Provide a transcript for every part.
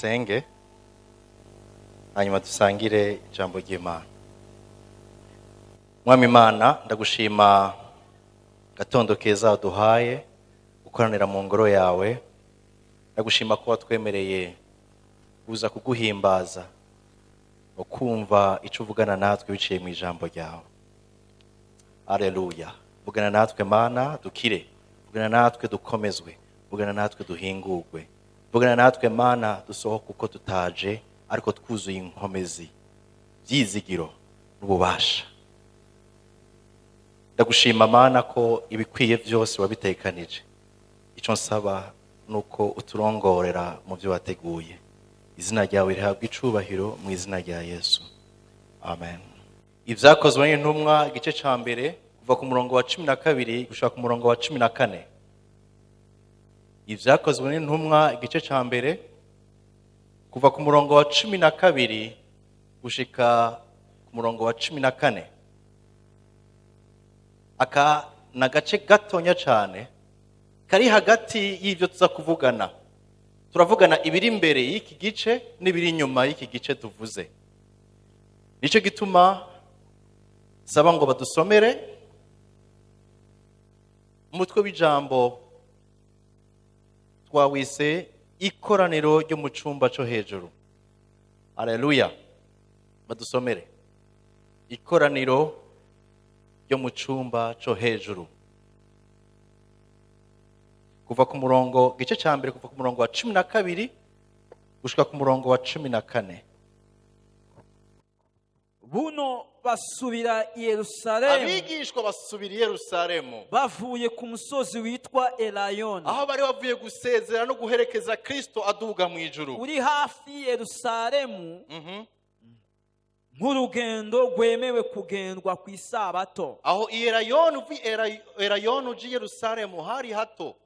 Dusenge, hanyuma dusangire ijambo ry'Imana. Mwami Imana, ndagushima gatondo keza waduhaye gukoranira mu ngoro yawe. Ndagushima ko watwemereye kuza kuguhimbaza no kumva icyo uvugana natwe biciye mu ijambo ryawe. Aleluya! Vugana natwe Mana, dukire. Vugana natwe, dukomezwe. Vugana natwe, duhingurwe. Vugana natwe Mana, dusohoke uko tutaje, ariko twuzuye inkomezi, byizigiro n'ububasha. Ndagushima Mana ko ibikwiye byose wabitekanije. Icyo nsaba ni uko uturongorera mu byo wateguye. Izina ryawe rihabwa icubahiro, mu izina rya Yesu, amen. Ibyakozwe n'Intumwa, igice cya mbere, kuva ku murongo wa 12 gushaka ku murongo wa 14. Ibyakozwe n'Intumwa, igice cya mbere, kuva ku murongo wa 12 gushika ku murongo wa 14. Aka ni agace gatonya cyane kari hagati y'ibyo tuza kuvugana. Turavugana ibiri imbere y'iki gice n'ibiri inyuma y'iki gice tuvuze. Nicyo gituma saba ngo badusomere umutwe w'ijambo. Twawise "Ikoraniro ryo mu cyumba cyo hejuru". Aleluya! Badusomere "Ikoraniro ryo mu cyumba cyo hejuru", kuva ku murongo, igice cya mbere, kuva ku murongo wa 12 gushika ku murongo wa 14. Buno basubira i Yerusalemu. Abigishwa basubira i Yerusalemu bavuye ku musozi witwa Elayoni, aho bari bavuye gusezera no guherekeza Kristo aduga mu ijuru, uri hafi y'i Yerusalemu, nk'urugendo rwemewe kugendwa ku isabato. Aho i Erayoni, uvuye Erayoni uja i Yerusalemu hari hato.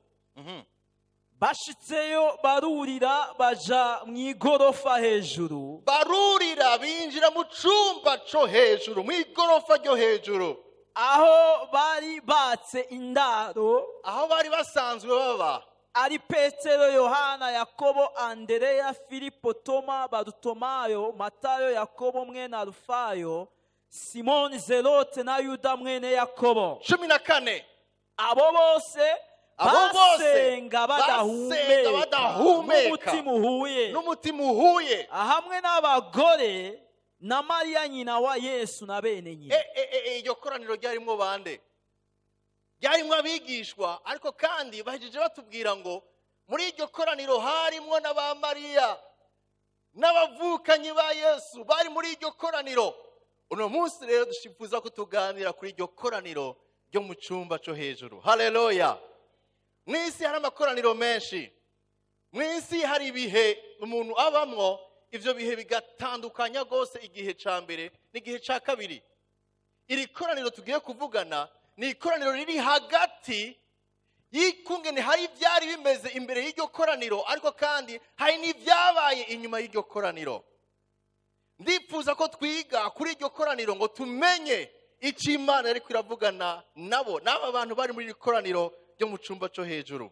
Bashitseyo barurira, baja mu igorofa hejuru. Barurira, binjira mu cumba co hejuru, mu igorofa ryo hejuru, aho bari batse indaro, aho bari basanzwe baba, ari Petero, Yohana, Yakobo, Andereya, Filipo, Toma, Barutomayo, Matayo, Yakobo mwene Alufayo, Simoni Zelote na Yuda mwene Yakobo. 14. Abo bose Abo bose basenga basenga badahumeka, badahumeka, n'umutima uhuye, n'umutima uhuye, hamwe n'abagore na Mariya nyina wa Yesu na bene nyina. Iryo koraniro ryarimwo bande? Ryarimwo abigishwa, ariko kandi bahejeje batubwira ngo muri iryo koraniro harimwo n'aba Mariya n'abavukanyi ba Yesu bari muri iryo koraniro. Uno munsi rero dushifuza ko tuganira kuri iryo koraniro ryo mu cyumba cyo hejuru. Haleluya! Mu isi hari amakoraniro menshi. Mu isi hari ibihe umuntu abamwo, ibyo bihe bigatandukanya rwose igihe cya mbere n'igihe cya kabiri. Iri koraniro tugiye kuvugana ni ikoraniro riri hagati y'ikungene hari ibyari bimeze imbere y'iryo koraniro, ariko kandi hari n'ibyabaye inyuma y'iryo koraniro. Ndifuza ko twiga kuri iryo koraniro ngo tumenye icyo Imana yari iravugana nabo, n'aba bantu bari muri iri koraniro ryo mu cyumba cyo hejuru.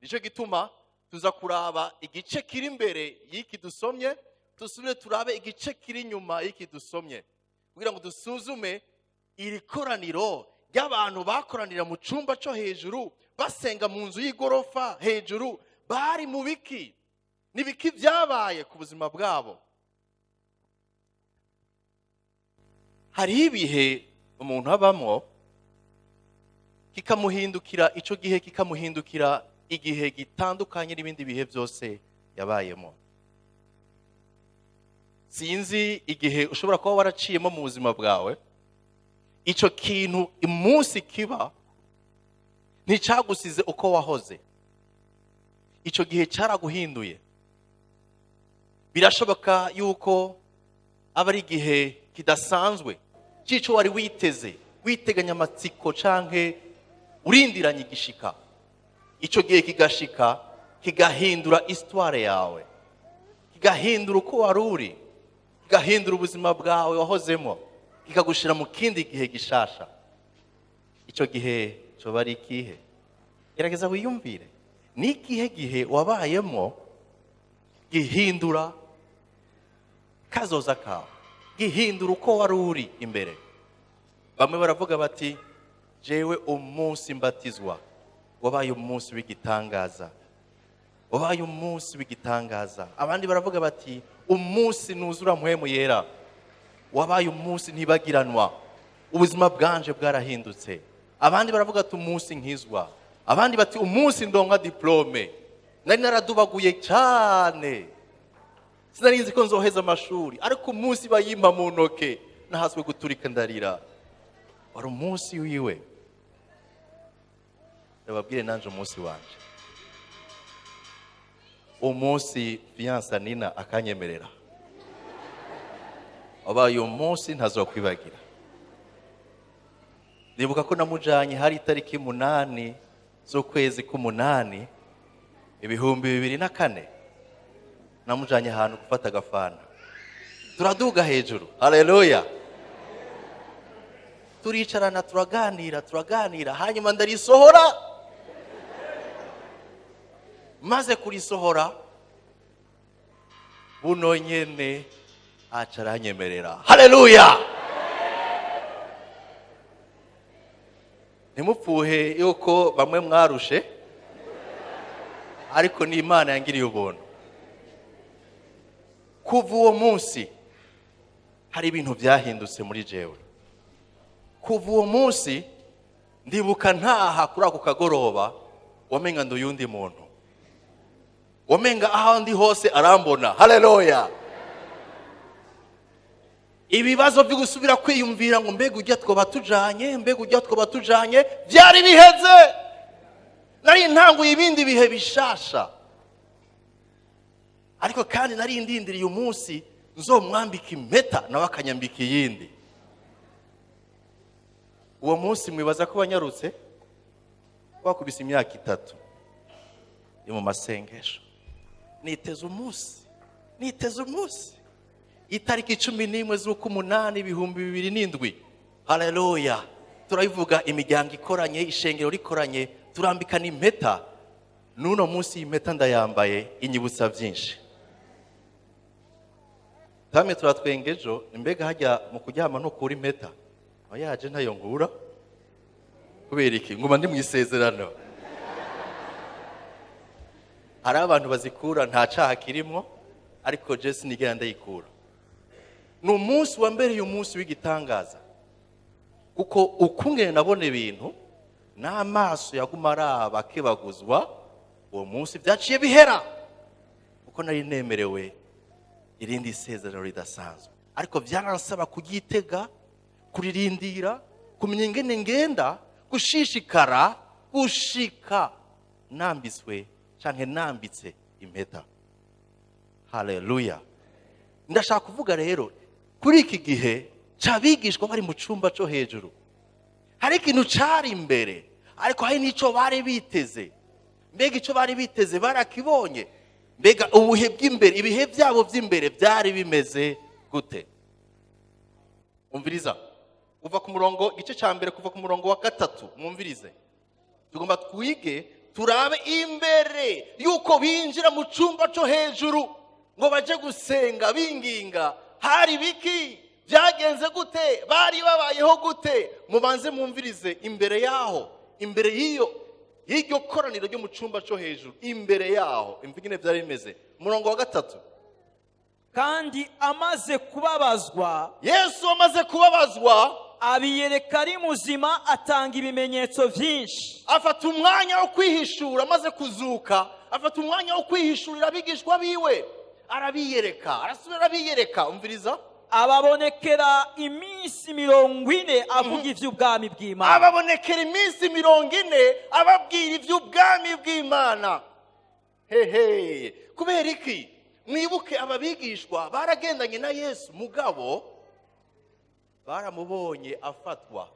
Nicyo gituma tuza kuraba igice kiri imbere y'iki dusomye, dusubire turabe igice kiri inyuma y'iki dusomye, kugira ngo dusuzume iri koraniro ry'abantu bakoranira mu cyumba cyo hejuru, basenga mu nzu y'igorofa hejuru. Bari mu biki? Ni biki byabaye ku buzima bwabo? Hariho ibihe umuntu abamo kikamuhindukira, icyo gihe kikamuhindukira igihe gitandukanye n'ibindi bihe byose yabayemo. Sinzi igihe ushobora kuba waraciyemo mu buzima bwawe, icyo kintu umunsi kiba nticyagusize uko wahoze, icyo gihe cyaraguhinduye. Birashoboka yuko aba ari igihe kidasanzwe cy'icyo wari witeze, witeganya amatsiko canke urindiranye igishika, icyo gihe kigashika, kigahindura histoire yawe, kigahindura uko wari uri, kigahindura ubuzima bwawe wahozemo, kikagushira mu kindi gihe gishasha. Icyo gihe coba ari ikihe? Gerageza wiyumvire, ni ikihe gihe wabayemo? Gihindura kazoza kawe, gihindura uko wari uri imbere. Bamwe baravuga bati: "Jewe umunsi mbatizwa wabaye umunsi w'igitangaza, wabaye umunsi w'igitangaza." Abandi baravuga bati: "Umunsi nuzura Mpwemu Yera wabaye umunsi ntibagiranwa, ubuzima bwanje bwarahindutse." Abandi baravuga ati: "Umunsi nkizwa." Abandi bati: "Umunsi ndonka diplôme, nari naradubaguye cyane, sinari nzi ko nzoheza amashuri, ariko umunsi bayimpa mu ntoke nahaswe guturika ndarira, wari umunsi wiwe." Ndababwire nanje umunsi wanje, umunsi fiancée Nina akanyemerera, wabaye umunsi ntazokwibagira. Ndibuka ko namujanye, hari itariki 8 z'ukwezi k'umunani 2004. Namujanye ahantu gufata agafanta, turaduga hejuru, haleluya, turicarana, turaganira, turaganira, hanyuma ndarisohora. Maze kurisohora buno nyene aca aranyemerera. Haleluya! Ntimupfuhe yuko bamwe mwarushe, ariko ni Imana yangiriye ubuntu. Kuva uwo munsi hari ibintu byahindutse muri jewe. Kuva uwo munsi, ndibuka ntaha kuri ako kagoroba, wamenga ndi uyundi muntu, wamenga aho ndi hose arambona. Haleluya! Ibibazo byo gusubira kwiyumvira ngo mbega ujya twoba tujanye, mbega ujya twoba tujanye, byari biheze. Nari ntanguye ibindi bihe bishasha, ariko kandi nari ndindiriye umunsi nzomwambika impeta, nawe akanyambika iyindi. Uwo munsi mwibaza ko wanyarutse? Wakubise imyaka 3 yo mu masengesho, niteze umunsi, niteze umunsi, itariki 11 z'uk'umunani 2007. Haleluya! Turabivuga, imiryango ikoranye, ishengero rikoranye, turambikana impeta. N'uno munsi iyi mpeta ndayambaye, inyibutsa byinshi. Tamwe turatwenga ejo, mbega hajya mu kuryama ntukura impeta? Aho yaje ntayo ngura. Kubera iki? Nguma ndi mu isezerano. Hari abantu bazikura, nta caha kirimwo, ariko je sinigera ndayikura. Ni umunsi wambereye umunsi w'igitangaza, kuko ukungene nabona ibintu n'amaso yaguma araba akebaguzwa, uwo munsi byaciye bihera, kuko nari nemerewe irindi sezerano ridasanzwe. Ariko byaransaba kuryitega, kuririndira, kumenya ingene ngenda, gushishikara gushika nambitswe canke nambitse impeta. Haleluya! Ndashaka kuvuga rero kuri iki gihe c'abigishwa bari mu cumba co hejuru, hari ikintu cari imbere, ariko hari n'ico bari biteze. Mbega ico bari biteze barakibonye? Mbega ubuhe bw'imbere, ibihe byabo by'imbere byari bimeze gute? Umviriza, kuva ku murongo, igice cya mbere, kuva ku murongo wa 3. Mwumvirize, tugomba twige, turabe imbere yuko binjira mu cyumba cyo hejuru ngo baje gusenga binginga, hari biki? Byagenze gute? Bari babayeho gute? Mubanze mwumvirize imbere yaho, imbere y'iyo y'iryo koraniro ryo mu cyumba cyo hejuru, imbere yaho imvugine byari bimeze. Umurongo wa 3. Kandi amaze kubabazwa, Yesu amaze kubabazwa, abiyereka ari muzima, atanga ibimenyetso byinshi. Afata umwanya wo kwihishura. Amaze kuzuka, afata umwanya wo kwihishurira abigishwa biwe, arabiyereka, arasubira arabiyereka. Umviriza. Ababonekera iminsi 40 avuga iby'ubwami bw'Imana. Ababonekera iminsi 40 ababwira iby'ubwami bw'Imana. Hehe, kubera iki? Mwibuke, aba bigishwa baragendanye na Yesu, mugabo baramubonye afatwa,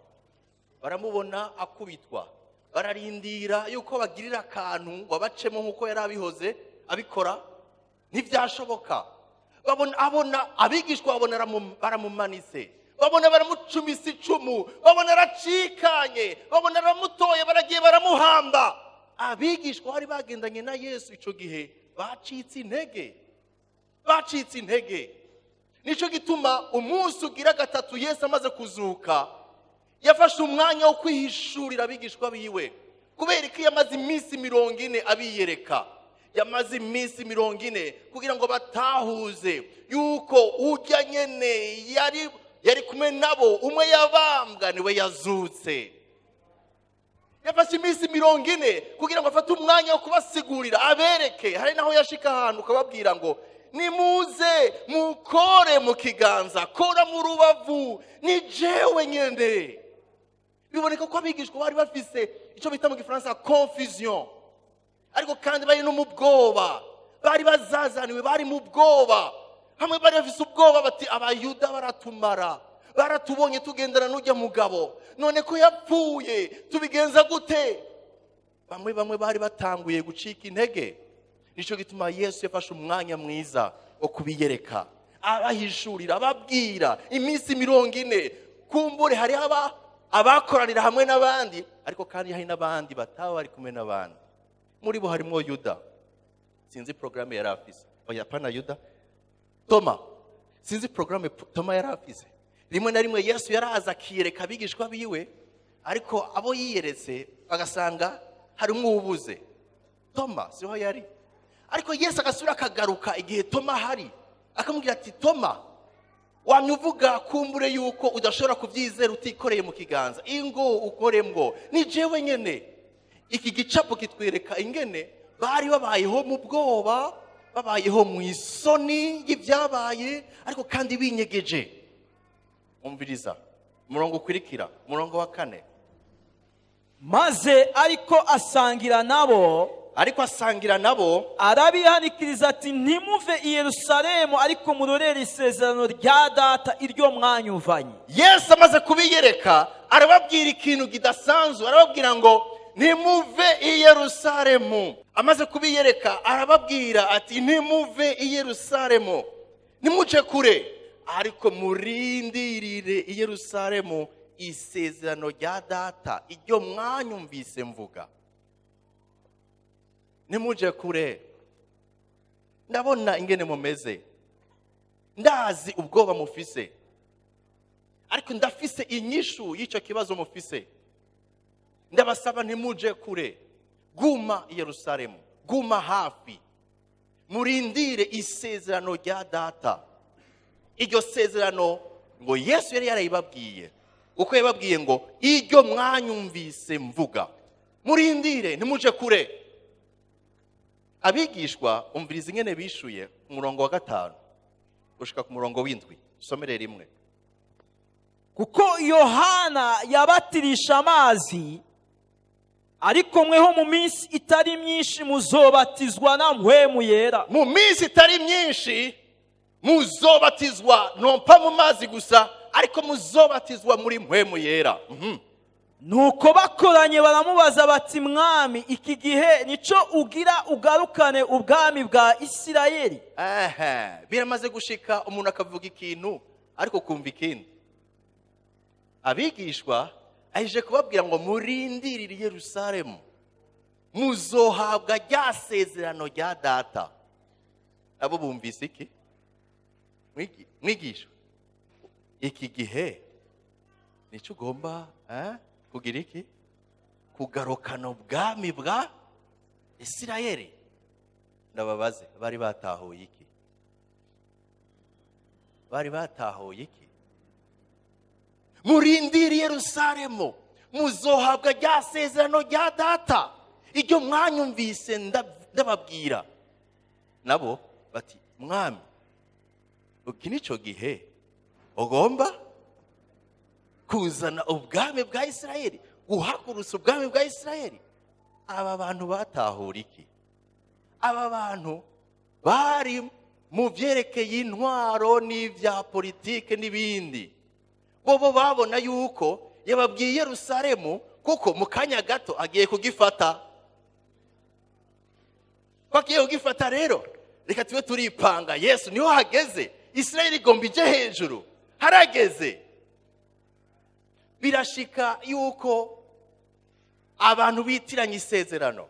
baramubona akubitwa, bararindira yuko bagirira akantu ngo abacemo nk'uko yari abihoze abikora, ntibyashoboka. Babona, abona abigishwa babona baramumanitse, babona baramucumise icumu, babona aracikanye, babona aramutoye, baragiye baramuhamba. Abigishwa bari bagendanye na Yesu icyo gihe bacitse intege. Bacitse intege. Nicyo gituma umunsi ugira gatatu Yesu amaze kuzuka, yafashe umwanya wo kwihishurira abigishwa biwe. Kubera ko yamaze iminsi 40 abiyereka, yamaze iminsi 40 kugira ngo batahuze yuko ujya nyene yari kumwe nabo, umwe yabambwa, niwe yazutse. Yafashe iminsi 40 kugira ngo afate umwanya wo kubasigurira, abereke. Hari naho yashika ahantu ukababwira ngo: "Nimuze mukore mu kiganza, kora mu rubavu, ni jewe nyene." Biboneka ko abigishwa bari bafise icyo bita mu Gifaransa confusion, ariko kandi bari no mu bwoba, bari bazazaniwe, bari mu bwoba hamwe, bari bafise ubwoba bati: "Abayuda baratumara, baratubonye tugendana n'ujya mugabo, none ko yapfuye tubigenza gute?" Bamwe bamwe bari batanguye gucika intege. Nicyo gituma Yesu yafashe umwanya mwiza wo kubiyereka, abahishurira, ababwira iminsi 40. Kumbure hariho abakoranira hamwe n'abandi, ariko kandi hari n'abandi bataba bari kumwe n'abandi. Muri bo harimo Yuda. Sinzi porogaramu yari afise. Oya, pana Yuda, Toma. Sinzi porogaramu Toma yari afise. Rimwe na rimwe Yesu yaraza akiyereka abigishwa biwe, ariko abo yiyeretse bagasanga harimo uwubuze. Toma siho yari, ariko Yesu agasubira akagaruka igihe Toma ahari, akamubwira ati: "Toma, wamye uvuga kumbure yuko udashobora kubyizera utikoreye mu kiganza, ingo ukoremwo, ni jewe nyene." Iki gicapo kitwereka ingene bari babayeho mu bwoba, babayeho mu isoni y'ibyabaye, ariko kandi binyegeje. Umviriza umurongo ukurikira, umurongo wa 4. Maze ariko asangira nabo, Ariko asangira nabo, arabihanikiriza ati: "Ntimuve i Yerusalemu, ariko murorere isezerano rya Data iryo mwanyuvanye." Yesu amaze kubiyereka, arababwira ikintu kidasanzwe. Arababwira ngo: "Ntimuve i Yerusalemu." Amaze kubiyereka, arababwira ati: "Ntimuve i Yerusalemu, ntimuce kure, ariko murindirire i Yerusalemu isezerano rya Data iryo mwanyumvise mvuga." Ntimuje kure. Ndabona ingene mumeze, ndazi ubwoba mufise, ariko ndafise inyishu y'icyo kibazo mufise. Ndabasaba ntimuje kure, guma i Yerusalemu, guma hafi, murindire isezerano rya Data. Iryo sezerano ngo Yesu yari yarayibabwiye, kuko yababwiye ngo: "Iryo mwanyumvise mvuga." Murindire, ntimuje kure. Abigishwa, umviriza ingene bishuye, umurongo wa 5 gushika ku murongo w'7, somere rimwe. Kuko Yohana yabatirisha amazi, ariko mweho mu minsi itari myinshi muzobatizwa na Mpwemu Yera. Mu minsi itari myinshi muzobatizwa, non pas mu mazi gusa, ariko muzobatizwa muri Mpwemu Yera. Nuko bakoranye baramubaza bati: "Mwami, iki gihe nico ugira ugarukane ubwami bwa Isirayeli?" Ehe, biramaze gushika umuntu akavuga ikintu ariko kumva ikindi. Abigishwa aje kubabwira ngo: "Murindirire i Yerusalemu, muzohabwa rya sezerano rya Data." Abo bumvise iki? "Mwigisha, iki gihe nicyo ugomba kugira iki, kugarukana ubwami bwa Isirayeli?" Ndababaze, bari batahuye iki? Bari batahuye iki? "Murindire Yerusalemu, muzohabwa rya sezerano rya Data iryo mwanyumvise ndababwira." Nabo bati: "Mwami, iki nicyo gihe ugomba kuzana ubwami bwa Isirayeli, guhagurutsa ubwami bwa Isirayeli?" Aba bantu batahura iki? Aba bantu bari mu byerekeye intwaro n'ibya politike n'ibindi. Bo babona yuko yababwiye Yerusalemu kuko mu kanya gato agiye kugifata. Ko agiye kugifata rero, reka tube turipanga. Yesu niho hageze, Isirayeli igomba ije hejuru, harageze. Birashika yuko abantu bitiranya isezerano.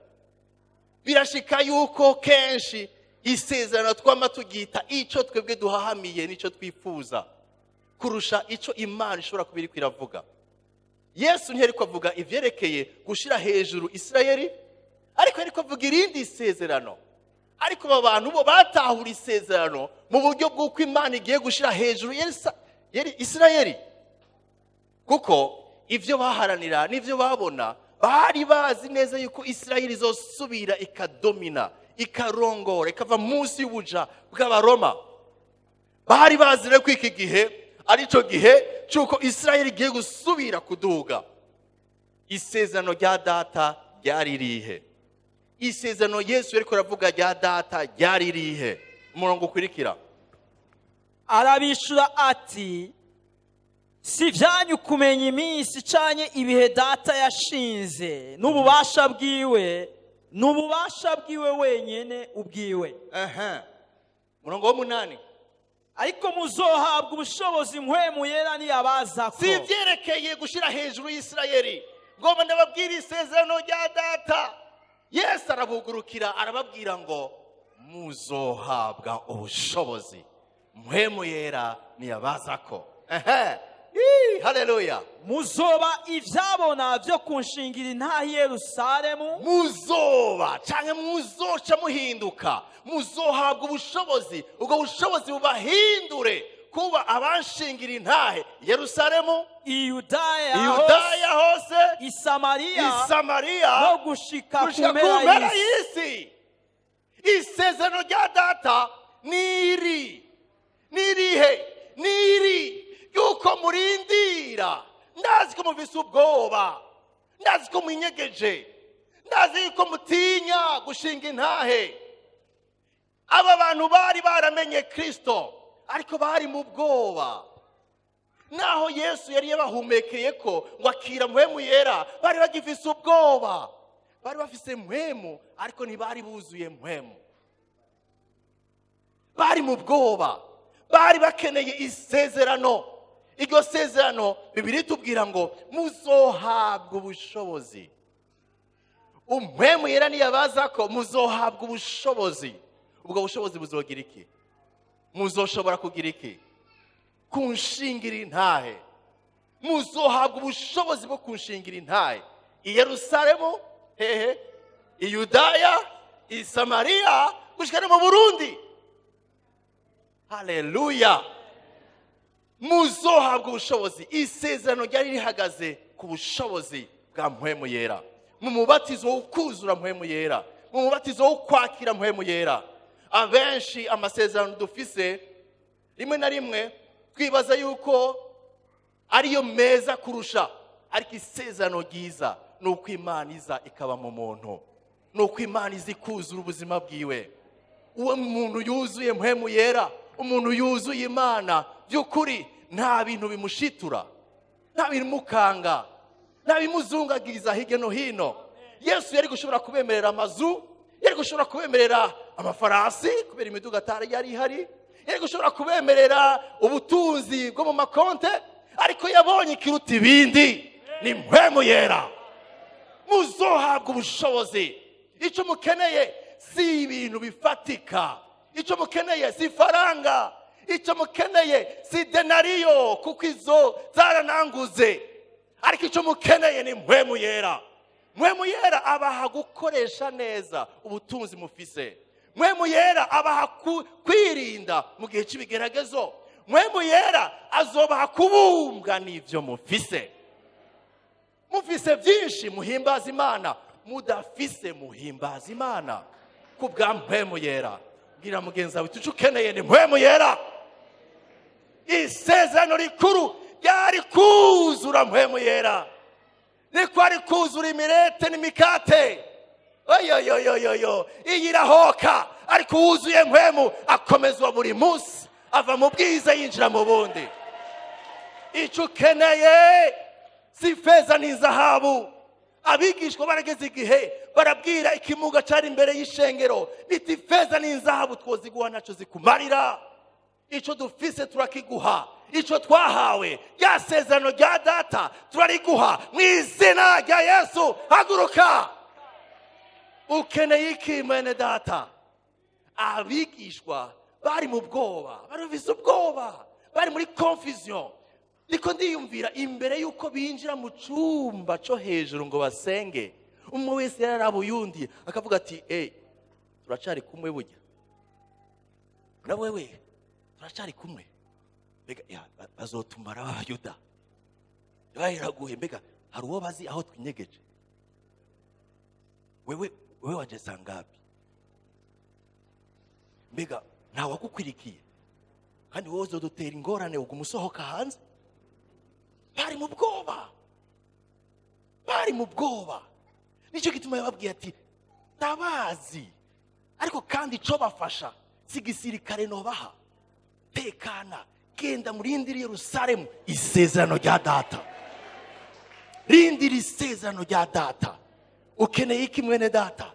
Birashika yuko kenshi Isezerano twama tugita icyo twebwe duhahamiye n'icyo twifuza kurusha icyo Imana ishobora kuba iriko iravuga. Yesu ntiyariko avuga ivyerekeye gushira hejuru Isirayeli, ariko yariko avuga irindi sezerano. Ariko aba bantu bo batahura isezerano mu buryo bw'uko Imana igiye gushira hejuru Isirayeli, kuko ivyo baharanira n'ivyo babona, bari bazi neza yuko Isirayeli izosubira ikadomina, ikarongora, ikava munsi y'ubuja bw'Abaroma. Bari bazi rero ko iki gihe arico gihe c'uko Isirayeli igiye gusubira kuduga. Isezerano rya Data ryari rihe? Isezerano Yesu yariko aravuga rya Data ryari rihe? Umurongo ukurikira. Arabishura ati: "Si ibyanyu kumenya iminsi icanye ibihe Data yashinze n'ububasha bwiwe, n'ububasha bwiwe wenyine ubwiwe." Umurongo w'umunani. "Ariko muzohabwa ubushobozi Mpwemu Yera niyabazako." Si ibyerekeye gushyira hejuru y'Isirayeli. Ngomba ndababwira isezerano rya Data. Yesu arabugurukira, arababwira ngo: "Muzohabwa ubushobozi Mpwemu Yera niyabazako." Ehe. Ii, haleluya! "Muzoba ibyabona byo kunshingira intahe i Yerusalemu." Muzoba cyangwa muzoca muhinduka, muzohabwa ubushobozi, ubwo bushobozi bubahindure kuba abanshingira intahe Yerusalemu, i Yudaya Yudaya hose, hose, i Samariya, i Samariya, no gushika ku gushika ku mpera mpera y'isi." y'isi. Isezerano rya Data niri nirihe? Niri yuko murindira. Ndazi ko mufise ubwoba, ndazi ko mwinyegeje, ndazi yuko mutinya gushinga intahe. Aba bantu bari baramenye Kristo, ariko bari mu bwoba. Naho Yesu yari yabahumekeye ko ngo akira Mpwemu Yera, bari bagifise ubwoba. Bari bafise Mpwemu, ariko ntibari buzuye Mpwemu. Bari mu bwoba, bari bakeneye isezerano. Iryo sezerano, Bibiliya itubwira ngo muzohabwa ubushobozi Mpwemu Yera niyabaza ko, muzohabwa ubushobozi. Ubwo bushobozi buzogira iki? Muzoshobora kugira iki? Kunshingira intahe. Muzohabwa ubushobozi bwo kunshingira intahe i Yerusalemu, hehe, i Yudaya, i Samariya, gushika no mu Burundi. Haleluya! Muzohabwa ubushobozi. Isezerano ryari rihagaze ku bushobozi bwa Mpwemu Yera, mu mubatizo wo kuzura Mpwemu Yera, mu mubatizo wo kwakira Mpwemu Yera. Abenshi amasezerano dufise, rimwe na rimwe twibaza yuko ariyo meza kurusha, ariko isezerano ryiza ni uko Imana iza ikaba mu muntu, ni uko Imana iza ikuzura ubuzima bwiwe. Uwo muntu yuzuye Mpwemu Yera, umuntu yuzuye Imana by'ukuri, nta bintu bimushitura, nta bimukanga, nta bimuzungagiza hirya no hino. Yesu yari gushobora kubemerera amazu, yari gushobora kubemerera amafarasi, kubera imiduga atari yari ihari, yari gushobora kubemerera ubutunzi bwo mu makonte, ariko yabonye ikiruta ibindi ni Mpwemu Yera. Muzohabwa ubushobozi. Icyo mukeneye si ibintu bifatika, icyo mukeneye si ifaranga, icyo mukeneye si denariyo, kuko izo zarananguze, ariko icyo mukeneye ni Mpwemu Yera. Mpwemu Yera abaha gukoresha neza ubutunzi mufise. Mpwemu Yera abaha kwirinda mu gihe cy'ibigeragezo. Mpwemu Yera azobaha kubumbwa n'ibyo mufise. Mufise byinshi, muhimbaza Imana. Mudafise, muhimbaza Imana ku bwa Mpwemu Yera. Bwira mugenzi wawe, icyo ukeneye ni Mpwemu Yera. Isezerano rikuru ryari kuzura Mpwemu Yera, niko ari kuzura imirete n'imikate. Oyoyoyoyoyo, iyi irahoka, ariko uwuzuye Mpwemu akomezwa buri munsi, ava mu bwiza yinjira mu bundi. Icyo ukeneye si feza n'izahabu. Abigishwa barageze igihe barabwira ikimuga cyari imbere y'ishengero biti: "Feza n'inzahabu twoziguha, ntacyo zikumarira. Icyo dufise turakiguha, icyo twahawe, rya sezerano rya Data turariguha. Mu izina rya Yesu, haguruka." Ukeneye iki, mwene Data? Abigishwa bari mu bwoba, bari bafise ubwoba, bari muri confusion. Niko ndiyumvira, imbere y'uko binjira mu cumba co hejuru ngo basenge, umwe wese yararaba uyundi akavuga ati: "Eh, turacari kumwe burya? Na wewe, turacari kumwe? Mbega ya, bazotumara b'Abayuda baheraguye? Mbega hari uwo bazi aho twinyegeje? Wewe, wewe waje saa ngapi? Mbega ntawagukwirikiye? Kandi wowe uzodutera ingorane, uguma usohoka hanze." Bari mu bwoba, bari mu bwoba. Nicyo gituma yababwiye ati: "Ndabazi, ariko kandi ico bafasha si gisirikare nobaha. Tekana, genda murindire Yerusalemu isezerano rya Data, rindira isezerano rya Data." Ukeneye iki, mwene Data?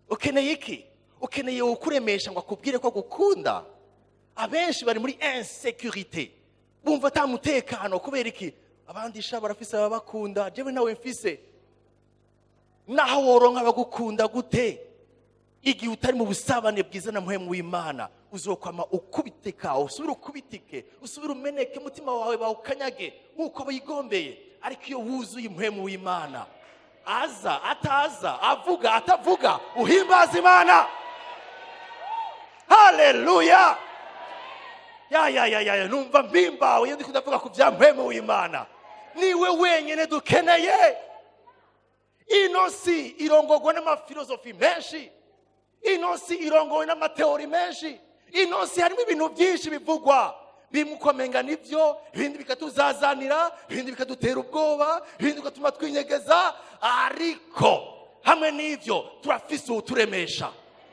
Ukeneye iki? Ukeneye ukuremesha ngo akubwire ko agukunda. Abenshi bari muri insécurité, bumva ata mutekano. Kubera iki? Abandi sha barafise ababakunda, jewe nawe mfise. Naho woronka abagukunda gute, igihe utari mu busabane bwiza na Mpwemu w'Imana, uzokwama ukubitika, usubire ukubitike, usubire umeneke, umutima wawe bawukanyage nk'uko bigombeye. Ariko iyo wuzuye Impwemu w'Imana, aza ataza, avuga atavuga, uhimbaza Imana. Haleluya! Ya, ya, ya, ya! Numva mpimbawe iyo ndiko ndavuga ku bya Mpwemu w'Imana. Niwe wenyine dukeneye. Ino si irongorwa n'amafilozofi menshi, ino si irongowe n'ama théories menshi, ino si harimo ibintu byinshi bivugwa, bimwe ukomenga nibyo, ibindi bikatuzazanira, ibindi bikadutera ubwoba, ibindi bigatuma twinyegeza. Ariko hamwe n'ibyo, turafise uwuturemesha.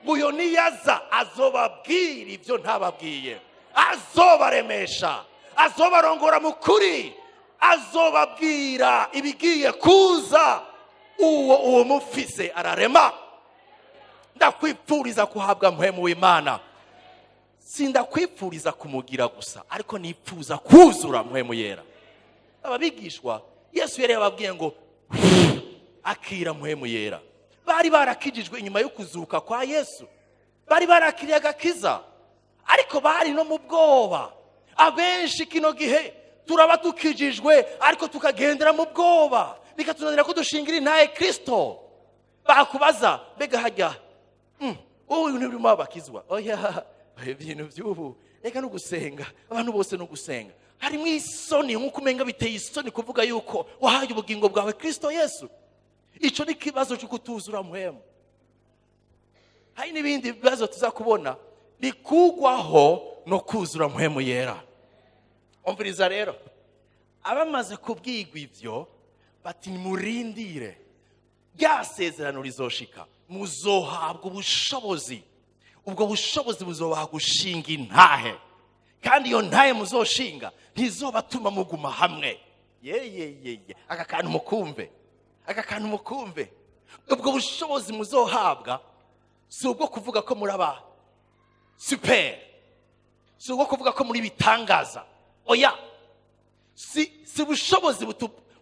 Uyo niyaza azobabwira ibyo ntababwiye, azobaremesha, azobarongora mu kuri, azobabwira ibigiye kuza. Uwo mufise ararema. Ndakwipfuriza kuhabwa Mpwemu w'Imana. Sindakwipfuriza kumugira gusa, ariko nipfuza kuzura Mpwemu Yera. Ababigishwa, Yesu yari yababwiye ngo: "Akira Mpwemu Yera." Bari barakijijwe inyuma yo kuzuka kwa Yesu, bari barakiriye agakiza, ariko bari no mu bwoba. Abenshi kino gihe turaba tukijijwe, ariko tukagendera mu bwoba, bikatunanira ko dushingira intahe Kirisito. Bakubaza: "Mbega hajya wowe ibintu birimo abakizwa?" "Oya, ibintu by'ubu reka no gusenga, abantu bose no gusenga." Harimo isoni, nk'uko umenga biteye isoni kuvuga yuko wahaye ubugingo bwawe Kirisito Yesu. Icyo ni ikibazo cyo kutuzura Mpwemu. Hari n'ibindi bibazo tuza kubona bikugwaho no kuzura Mpwemu Yera. Umviriza rero, abamaze kubwigwa ibyo, bati: "Nimurindire rya sezerano rizoshika, muzohabwa ubushobozi. Ubwo bushobozi buzobaha gushinga intahe, kandi iyo ntahe muzoshinga ntizobatuma muguma hamwe." Yeyeyeye, aka kantu mukumve, aka kantu mukumve. Ubwo bushobozi muzohabwa si ubwo kuvuga ko muri aba super, si ubwo kuvuga ko muri bitangaza, oya. Si ubushobozi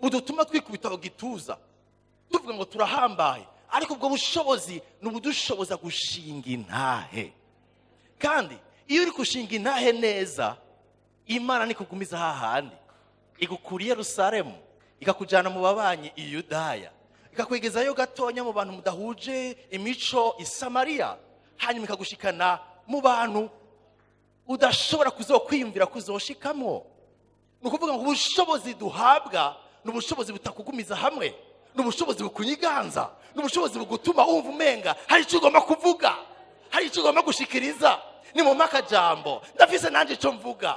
budutuma twikubita mu gituza tuvuga ngo turahambaye, ariko ubwo bushobozi ni ubudushoboza gushinga intahe. Kandi iyo uri gushinga intahe neza, Imana nikugumiza hahandi igukura i Yerusalemu, ikakujyana mu babanyi i Yudaya, ikakwegezayo gatonya mu bantu mudahuje imico i Samariya, hanyuma ikagushikana mu bantu udashobora kuzokwiyumvira kuzoshikamo. Ni ukuvuga ngo ubushobozi duhabwa ni ubushobozi butakugumiza hamwe, ni ubushobozi bukunyiganza, ni ubushobozi bugutuma wumva umenga hari icyo ugomba kuvuga, hari icyo ugomba gushikiriza. Ni mu makajambo, ndafise nanjye icyo mvuga.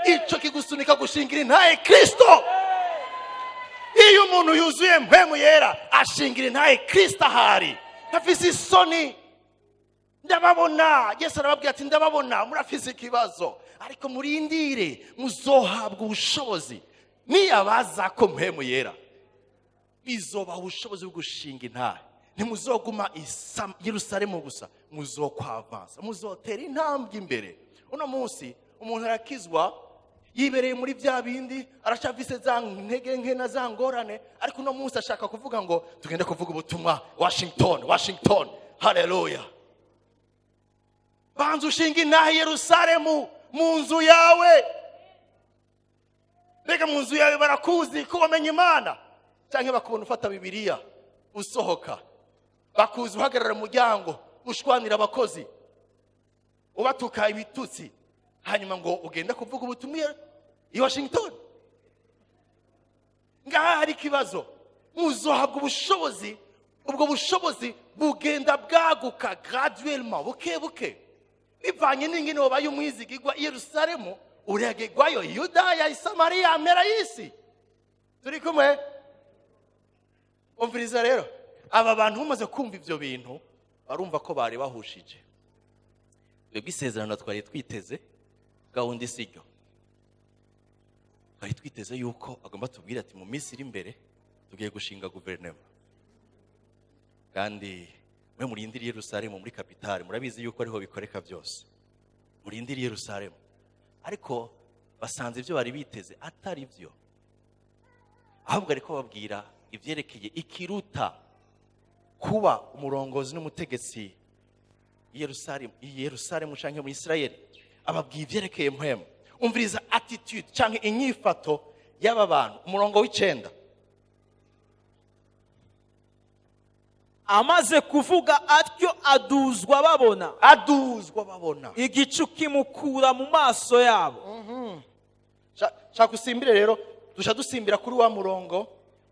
Icyo kigusunika gushingira intahe Kirisito. Iyo umuntu yuzuye Mpwemu Yera, ashingira intahe Kirisito ahari, ntafise isoni. "Ndababona." Yesu arababwira ati: "Ndababona, murafise ikibazo, ariko murindire, muzohabwa ubushobozi niyabaza ko Mpwemu Yera." Bizobaha ubushobozi bwo gushinga intahe. Ntimuzoguma i Yerusalemu gusa, muzokwavansa, muzotera intambwe imbere. Uno munsi umuntu arakizwa, yibereye muri bya bindi, aracafise za ntege nke na za ngorane, ariko uno munsi ashaka kuvuga ngo tugende kuvuga ubutumwa Washington, Washington. Haleluya! Banza ushinga intahe i Yerusalemu mu nzu yawe. Mbega mu nzu yawe barakuzi ko wamenye Imana, cyangwa bakubona ufata Bibiliya usohoka? Bakuzi uhagarara mu muryango ushwanira abakozi, ubatuka ibitutsi, hanyuma ngo ugende kuvuga ubutumwa i Washington? Ngaha hari ikibazo. Muzohabwa ubushobozi. Ubwo bushobozi bugenda bwaguka graduellement, buke buke, bivanye n'ingene wabaye umwizigirwa. I Yerusalemu, uregegwayo Yudaya, Isamariya, mpera y'isi. Turi kumwe? Umviriza rero, aba bantu bamaze kumva ibyo bintu, barumva ko bari bahushije. Twebwe isezerano twari twiteze gahunda si ryo. Twari twiteze yuko agomba tubwire ati: "Mu minsi iri imbere tugiye gushinga guverinoma, kandi mwe murindire Yerusalemu muri capitale, murabizi yuko ariho bikoreka byose, murindire Yerusalemu." Ariko basanze ibyo bari biteze atari byo, ahubwo ariko babwira ibyerekeye ikiruta kuba umurongozi n'umutegetsi i Yerusalemu, i Yerusalemu canke muri Isirayeli. Ababwiye ibyerekeye mpwemu. Umviriza attitude canke inyifato y'aba bantu, umurongo w'9. Amaze kuvuga atyo, aduzwa babona. Aduzwa babona. Igicu kimukura mu maso yabo. Shaka usimbire rero, duca dusimbira kuri wa murongo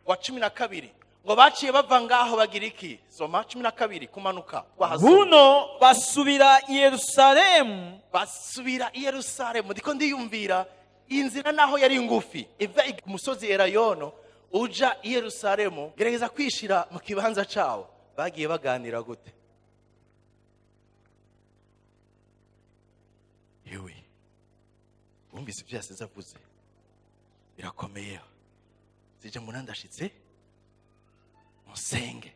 wa 12, ngo baciye bava ngaho bagira iki? Soma 12 kumanuka, twahasoma. Buno basubira i Yerusalemu. Basubira i Yerusalemu. Ndiko ndiyumvira inzira naho yari ngufi iva ku musozi Elayono uja i Yerusalemu. Gerageza kwishira mu kibanza cawo. Bagiye baganira gute? Yewe, wumvise ibyo yasize avuze, birakomeye. Zije munandashitse, musenge,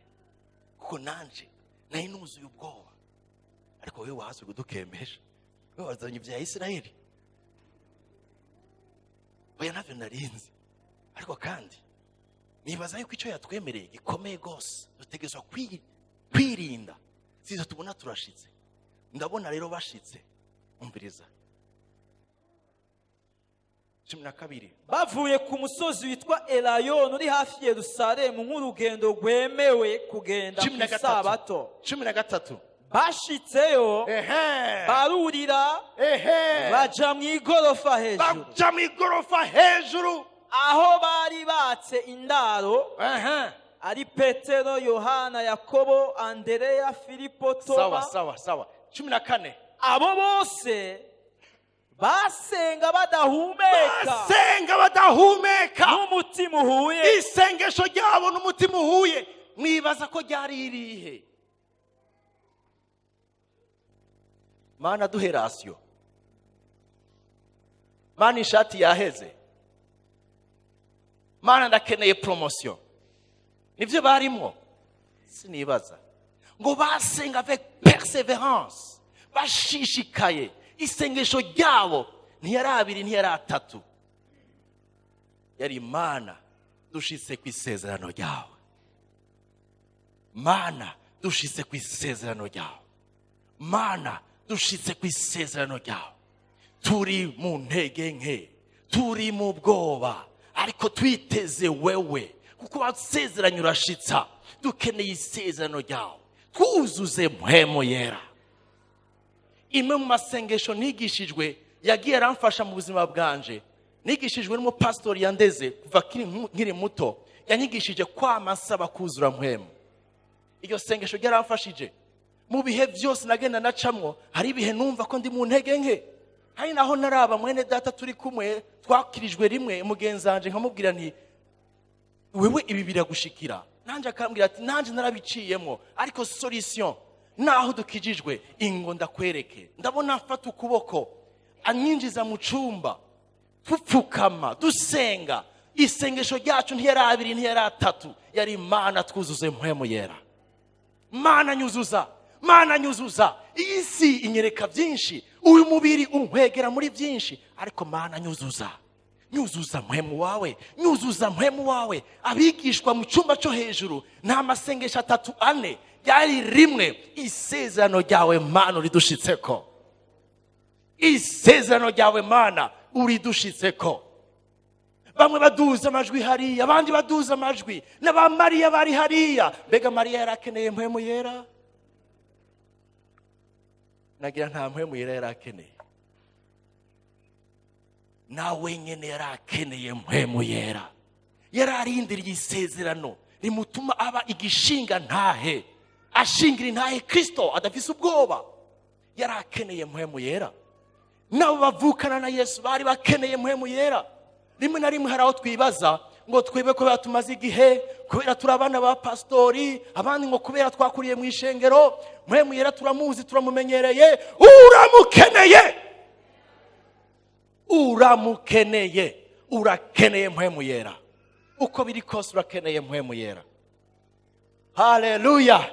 kuko nanje nari nuzuye ubwoba. Ariko wowe wahaze kudukembesha, wowe wazanye ibya Isirayeli. Oya, navyo narinzi, ariko kandi nibaza yuko icyo yatwemereye gikomeye rwose, dutegerezwa kwirinda. Sizo tubona turashitse. Ndabona rero bashitse. Umviriza 12. Bavuye ku musozi witwa Elayono uri hafi ya Yerusalemu, nk'urugendo rwemewe kugenda ku 13. isabato. 13. Bashitseyo, barurira, baja mu igorofa hejuru, baja mu igorofa hejuru, aho bari batse indaro, ari Petero, Yohana, Yakobo, Andereya, Filipo, Sawa. Toma. Sawa sawa, 14. Abo bose basenga badahumeka, basenga badahumeka, n'umutima uhuye. Isengesho ryabo n'umutima uhuye, mwibaza ko ryari irihe? Mana, duhe ration. Mana, ishati yaheze. Mana, ndakeneye promotion. Nibyo barimo? Sinibaza. Ngo basenga avec persévérance, bashishikaye. Isengesho ryabo ntiyari abiri, ntiyari atatu, yari: "Imana, dushitse ku isezerano ryawe. Mana, dushitse ku isezerano ryawe. Mana, dushitse ku isezerano ryawe. Turi mu ntege nke, turi mu bwoba, ariko twiteze wewe, kuko wasezeranye urashitsa. Dukeneye isezerano ryawe, twuzuze Mpwemu Yera." Imwe mu masengesho nigishijwe yagiye aramfasha mu buzima bwanje, nigishijwe n'umupasitori yandeze kuva nkiri muto, yanyigishije kwama nsaba kuzura Mpwemu. Iryo sengesho ryaramfashije mu bihe byose nagenda nacamwo. Hari ibihe numva ko ndi mu ntege nke, hari naho naraba mwene data turi kumwe, twakirijwe rimwe, mugenzi wanje, nkamubwira nti: "Wewe ibi biragushikira?" Nanjye akambwira ati: "Nanjye narabiciyemo, ariko solution naho dukijijwe, ingo ndakwereke." Ndabona afata ukuboko, anyinjiza mu cumba, tupfukama dusenga. Isengesho ryacu ntiyari abiri, ntiyari atatu, yari: "Imana, twuzuze Mpwemu Yera. Mana, nyuzuza. Mana, nyuzuza. Iyi si inyereka byinshi, uyu mubiri unkwegera muri byinshi, ariko Mana, nyuzuza, nyuzuza Mpwemu wawe, nyuzuza Mpwemu wawe." Abigishwa mu cyumba cyo hejuru, nta masengesho atatu, ane, ryari rimwe: "Isezerano ryawe, Mana, ridushitseko." Isezerano ryawe, Mana, uridushitseko. Bamwe baduza amajwi hariya, abandi baduza amajwi, n'aba Mariya bari hariya. Mbega Mariya yari akeneye Mpwemu Yera? Nagira nta Mpwemu Yera yari akeneye. Nawe nyene yari akeneye Mpwemu Yera. Yari arindiriye isezerano rimutuma aba igishinga ntahe, ashingira intahe Kristo adafise ubwoba. Yari akeneye Mpwemu Yera. Nabo bavukana na Yesu bari bakeneye Mpwemu Yera. Rimwe na rimwe hari aho twibaza ngo twebwe kubera tumaze igihe, kubera turi abana ba pasitori, abandi ngo kubera twakuriye mu ishengero, Mpwemu Yera turamuzi, turamumenyereye. Uramukeneye, uramukeneye, urakeneye Mpwemu Yera. Uko biri kose urakeneye Mpwemu Yera. Haleluya!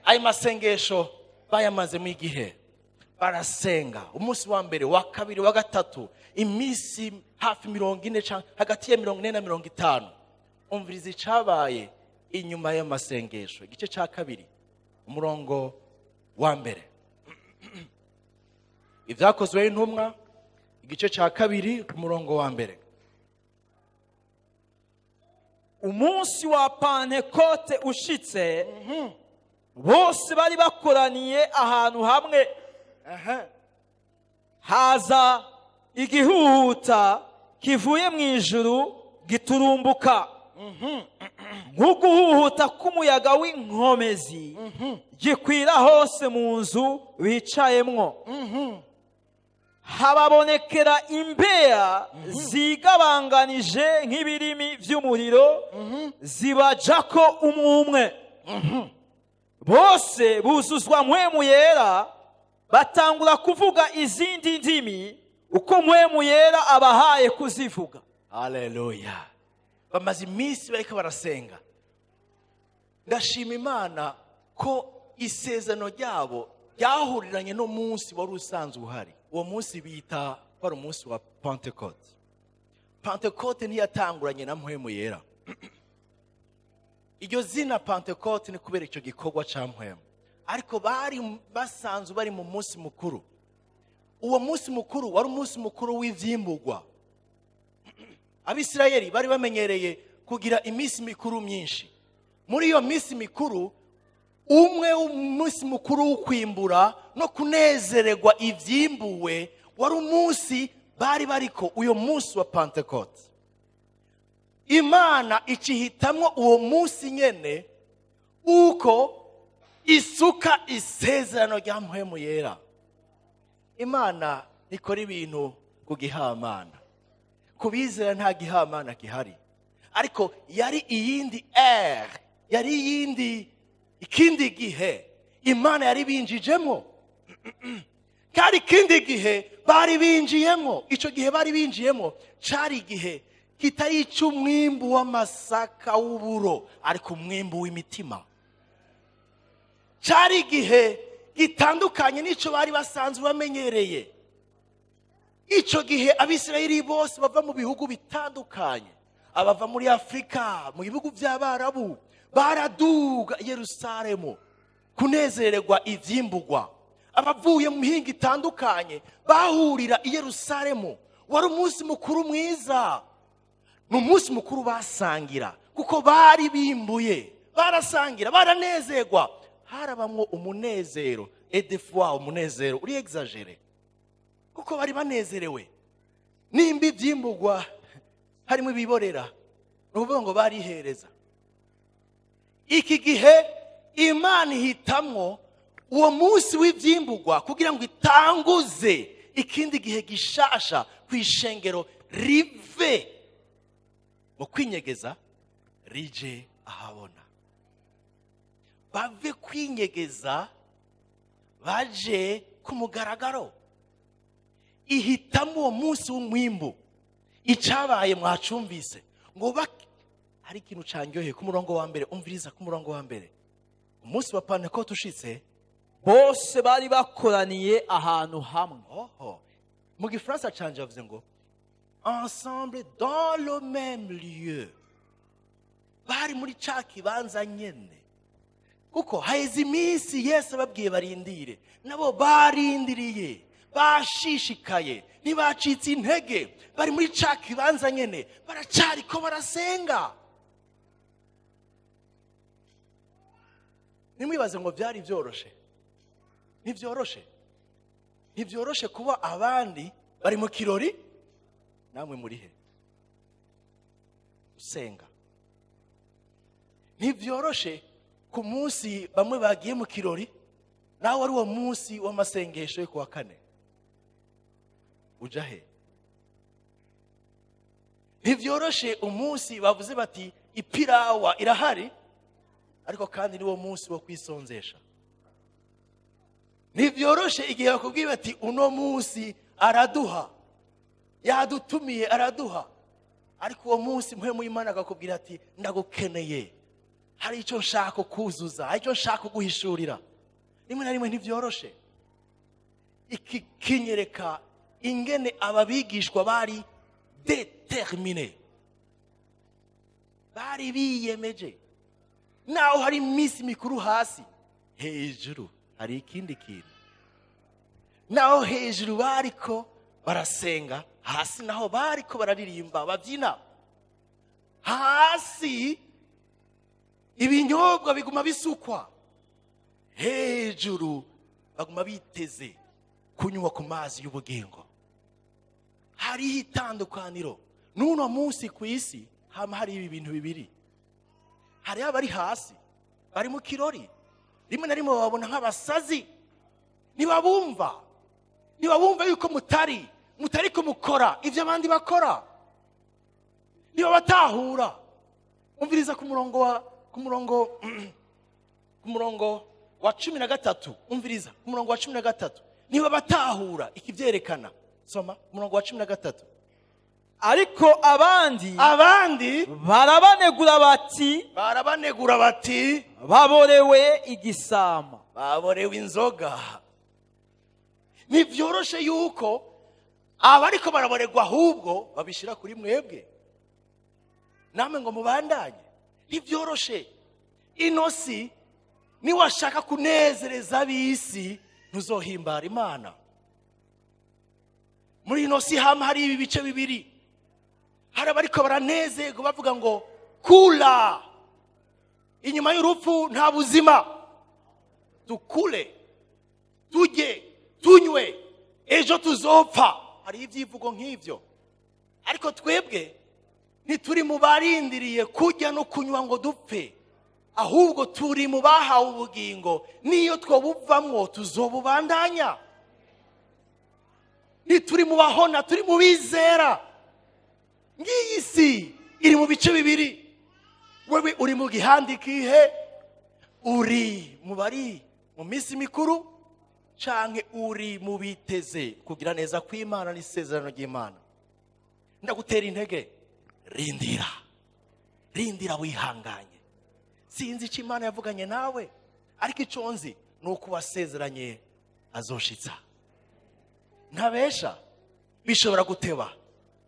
Ayo masengesho bayamazemo igihe barasenga, umunsi wa mbere, wa kabiri, wa gatatu, iminsi hafi 40 canke hagati ya 40 na 50. Umviriza icabaye inyuma y'amasengesho. Igice ca 2, umurongo wa 1. Ibyakozwe n'Intumwa, igice ca 2, umurongo wa 1. Umunsi wa Pantekote ushitse, bose bari bakoraniye ahantu hamwe. Haza igihuhuta kivuye mu ijuru giturumbuka nk'uguhuhuta k'umuyaga w'inkomezi, gikwira hose mu nzu bicayemwo. Hababonekera imbeya zigabanganije nk'ibirimi by'umuriro, zibajako umwe umwe. Bose buzuzwa Mpwemu Yera, batangura kuvuga izindi ndimi uko Mpwemu Yera abahaye kuzivuga. Haleluya! Bamaze iminsi bariko barasenga. Ndashima Imana ko isezerano ryabo ryahuriranye n'umunsi wari usanzwe uhari. Uwo munsi bita ko ari umunsi wa Pentecote. Pentecote ntiyatanguranye na Mpwemu Yera. Iryo zina Pentecote ni kubera icyo gikorwa cya Mpwemu, ariko bari basanzwe bari mu munsi mukuru. Uwo munsi mukuru wari umunsi mukuru w'ivyimbugwa. Abisirayeli bari bamenyereye kugira iminsi mikuru myinshi. Muri iyo minsi mikuru, umwe w'umunsi mukuru wo kwimbura no kunezererwa ivyimbuwe wari umunsi bari bariko, uyo munsi wa Pentecote. Imana icihitamwo uwo munsi nyene uko isuka isezerano rya Mpwemu Yera. Imana ikora ibintu ku gihamana. Ku bizera nta gihamana gihari, ariko yari iyindi ère, yari iyindi, ikindi gihe Imana yari binjijemo. Kandi ikindi gihe bari binjiyemo, icyo gihe bari binjiyemo cyari igihe kitari icy'umwimbu w'amasaka, w'uburo, ariko umwimbu w'imitima. Cyari igihe gitandukanye n'icyo bari basanzwe bamenyereye. Icyo gihe Abisirayeli bose bava mu bihugu bitandukanye, abava muri Afurika, mu bihugu by'Abarabu, baraduga i Yerusalemu kunezererwa ibyimbugwa. Abavuye mu mihinga itandukanye bahurira i Yerusalemu. Wari umunsi mukuru mwiza, ni umunsi mukuru basangira kuko bari bimbuye, barasangira, baranezerwa. Harabamwo umunezero, et des fois umunezero uri exagéré, kuko bari banezerewe. Nimba ibyimbugwa harimo ibiborera, ni ukuvuga ngo barihereza. Iki gihe Imana ihitamwo uwo munsi w'ibyimbugwa kugira ngo itanguze ikindi gihe gishasha ku ishengero, rive mu kwinyegeza rije ahabona. Bave kwinyegeza baje ku mugaragaro. Ihitamo uwo munsi w'umwimbu. Icyabaye mwacumvise ngo hari ikintu cyanyoheye ku murongo wa 1. Umviriza ku murongo wa 1: umunsi wa Pantekote ushitse, bose bari bakoraniye ahantu hamwe. Oho, mu Gifaransa canje bavuze ngo "ensemble dans le même lieu". Bari muri ca kibanza nyene, kuko haheze iminsi Yesu ababwiye barindire, nabo barindiriye. Bashishikaye, ntibacitse intege, bari muri ca kibanza nyene, baracariko barasenga. Ntimwibaze ngo byari byoroshe. Ntibyoroshe, ntibyoroshe kuba abandi bari mu kirori, namwe muri he usenga. Ntibyoroshe ku munsi bamwe bagiye mu kirori, nawe ari uwo munsi w'amasengesho yo kuwa kane, uja he? Ntibyoroshe umunsi bavuze bati ipirawa irahari, ariko kandi niwo munsi wo kwisonzesha. Ntibyoroshe igihe bakubwiye bati uno munsi araduha, yadutumiye araduha, ariko uwo munsi Mpwemu y'Imana akakubwira ati ndagukeneye, hari icyo nshaka kuzuza, hari icyo nshaka guhishurira. Rimwe na rimwe ntibyoroshe. Iki kinyereka ingene aba bigishwa bari déterminés, bari biyemeje. Naho hari iminsi mikuru hasi, hejuru hari ikindi kintu. Naho hejuru bariko barasenga, hasi naho bariko bararirimba, babyina. Hasi ibinyobwa biguma bisukwa, hejuru baguma biteze kunywa ku mazi y'ubugingo. Hariho itandukaniro. N'uno munsi ku isi hama hari ibi bintu bibiri: hariho abari hasi bari mu kirori, rimwe na rimwe bababona nk'abasazi, ntibabumva yuko mutari kumukora ibyo abandi bakora, ntibabatahura. Umviriza ku murongo wa 13. Umviriza ku murongo wa 13, ntibabatahura. Ikibyerekana, soma umurongo wa 13. Ariko abandi Abandi barabanegura bati: Barabanegura bati: Baborewe igisama. Baborewe inzoga. Ntibyoroshe yuko abariko baraboregwa ahubwo babishyira kuri mwebwe, namwe ngo mubandanye. Ntibyoroshe. Ino si, niwashaka kunezereza ab'isi, ntuzohimbara Imana. Muri ino si hama hari ibi bice bibiri: hari abariko baranezerwa bavuga ngo kula, inyuma y'urupfu nta buzima, dukule, tujye, tunywe, ejo tuzopfa. Hari ibyivugo nk'ibyo. Ariko twebwe ntituri mu barindiriye kurya no kunywa ngo dupfe, ahubwo turi mu bahawe ubugingo, n'iyo twabuvamwo tuzobubandanya. Ntituri mu bahona, turi mu bizera. Ngiyi si iri mu bice bibiri. Wewe uri mu gihandi kihe? Uri mu bari mu minsi mikuru, canke uri mu biteze kugira neza kw'Imana n'isezerano ry'Imana? Ndagutera intege: rindira, rindira wihanganye. Sinzi icyo Imana yavuganye nawe, ariko icyo nzi ni uko wasezeranye azoshitsa. Ntabesha, bishobora guteba,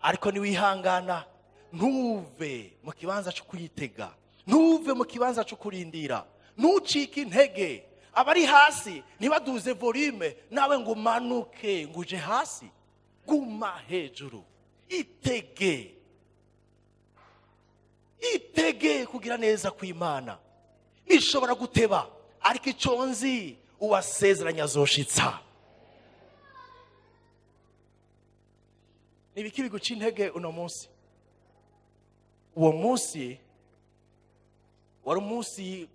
ariko niwihangana, ntuve mu kibanza cyo kuyitega, ntuve mu kibanza cyo kurindira, ntucike intege. Abari hasi ntibaduze volume, nawe ngo umanuke ngo uje hasi. Guma hejuru, itege, itege kugira neza kw'Imana. Bishobora guteba, ariko icyo nzi, uwasezeranye azoshitsa. Nibiki biguca intege uno munsi? Uwo munsi wari umunsi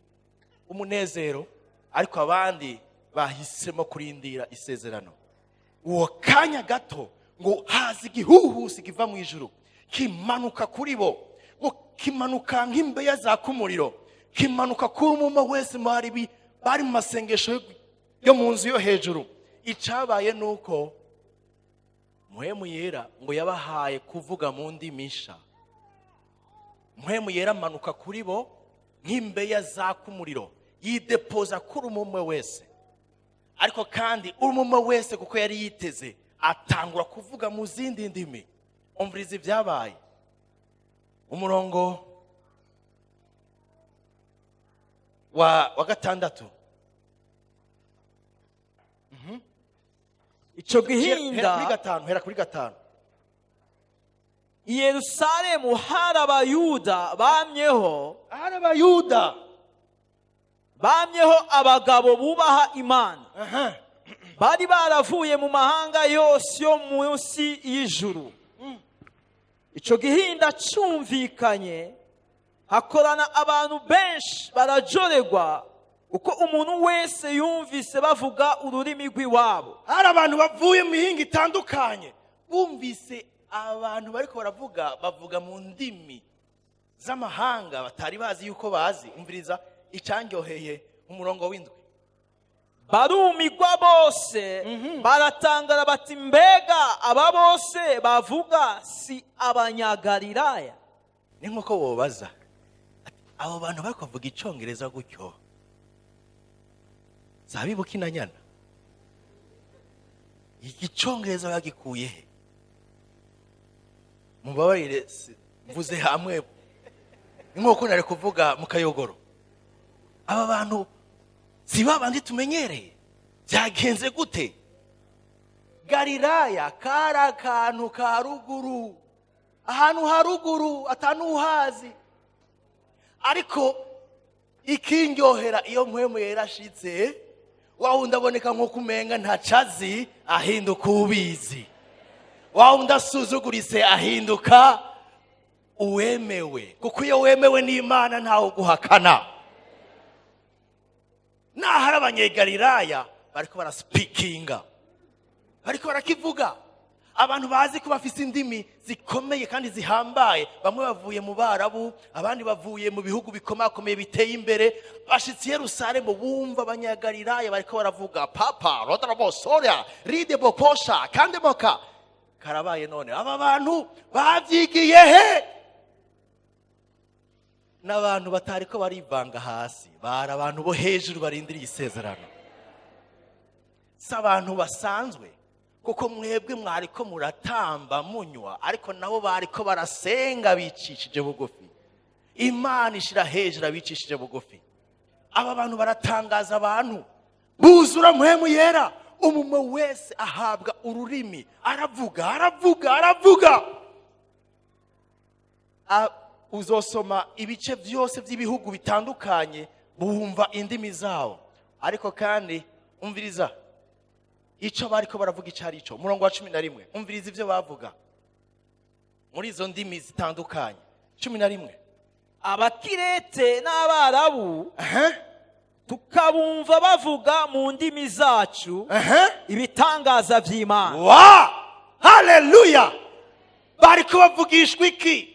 w'umunezero, ariko abandi bahisemo kurindira isezerano. Uwo kanya gato ngo haza igihuhusi kiva mu ijuru, kimanuka kuri bo, ngo kimanuka nk'imbeya zaka umuriro, kimanuka kuri umwe wese bari mu masengesho yo mu nzu yo hejuru. Icabaye ni uko Mpwemu Yera ngo yabahaye kuvuga mu ndimi nsha. Mpwemu Yera amanuka kuri bo nk'imbeya zaka umuriro, yidepoza kuri umwe wese. Ariko kandi umwe wese, kuko yari yiteze, atangura kuvuga mu zindi ndimi. Umviriza ibyabaye, umurongo wa 6. Ico Hera kuri gihinda 5, hera kuri 5. I Yerusalemu hari Abayuda bamyeho, Hari Abayuda bamyeho abagabo bubaha Imana, bari baravuye mu mahanga yose yo munsi y'ijuru. Ico gihinda cumvikanye, hakorana abantu benshi, barajoregwa, uko umuntu wese yumvise bavuga ururimi rw'iwabo. Hari abantu bavuye mu mihinga itandukanye, bumvise abantu bariko baravuga, bavuga mu ndimi z'amahanga batari bazi yuko bazi. Umviriza icandyoheye, umurongo w'7. Barumigwa bose, baratangara bati: "Mbega aba bose bavuga si Abanyagalilaya?" Ni nk'uko bobaza ati, abo bantu bariko bavuga Icongereza gutyo zabibuka inanyana, igicongereza bagikuye he? Mubabarire, mvuze hamwe, ni nk'uko nari kuvuga mu Kayogoro: aba bantu si ba bandi tumenyereye, byagenze gute? Galilaya kari akantu ka ruguru, ahantu haruguru atanuhazi. Ariko ikindyohera, iyo Mpwemu Yera ashitse, wa wundi aboneka nk'uko umenga ntacazi ahinduka ubizi, wa wundi asuzuguritse ahinduka uwemewe, kuko iyo wemewe n'Imana ntawe uguhakana. Naho ari Abanyegalilaya bariko barasipikinga, bariko barakivuga, abantu bazi ko bafise indimi zikomeye kandi zihambaye, bamwe bavuye mu Barabu, abandi bavuye mu bihugu bikomakomeye biteye imbere, bashitse i Yerusalemu, bumva Abanyagalilaya bariko baravuga papa rodarabosoria ride boposha kandi moka karabaye. None aba bantu bavyigiye he? N'abantu batariko barivanga hasi, bari abantu bo hejuru barindiriye isezerano, si abantu basanzwe, kuko mwebwe mwariko muratamba munywa, ariko nabo bariko barasenga bicishije bugufi. Imana ishira hejuru abicishije bugufi. Aba bantu baratangaza abantu, buzura Mpwemu Yera, umumwe wese ahabwa ururimi, aravuga, aravuga, aravuga. Uzosoma ibice byose by'ibihugu bitandukanye, bumva indimi zabo. Ariko kandi umviriza icyo bariko baravuga icyo ari cyo. Umurongo wa 11, umviriza ibyo bavuga muri izo ndimi zitandukanye. 11. Abakirete n'Abarabu tukabumva bavuga mu ndimi zacu ibitangaza by'Imana. Wa haleluya! Bariko bavugishwa iki?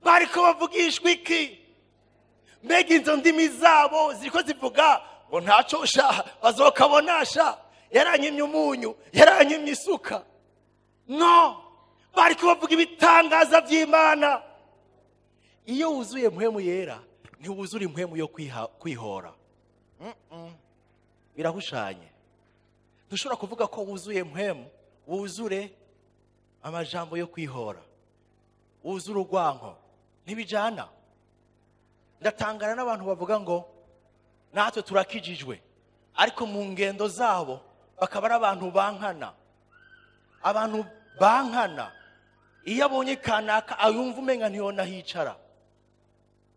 Bariko bavugishwa iki? Mbega izo ndimi zabo ziriko zivuga ngo ntaco sha bazokabona sha, yaranyimye umunyu, yaranyimye isuka? No, bariko bavuga ibitangaza by'Imana. Iyo wuzuye Mpwemu Yera, ntiwuzura impwemu yo kwihora. Birahushanye. Dushobora kuvuga ko wuzuye Mpwemu, wuzure amajambo yo kwihora, wuzure urwanko, ntibijana. Ndatangara n'abantu bavuga ngo natwe turakijijwe, ariko mu ngendo zabo bakaba ari abantu bankana, abantu bankana. Iyo abonye kanaka ayumva umenga ntiyonahicara,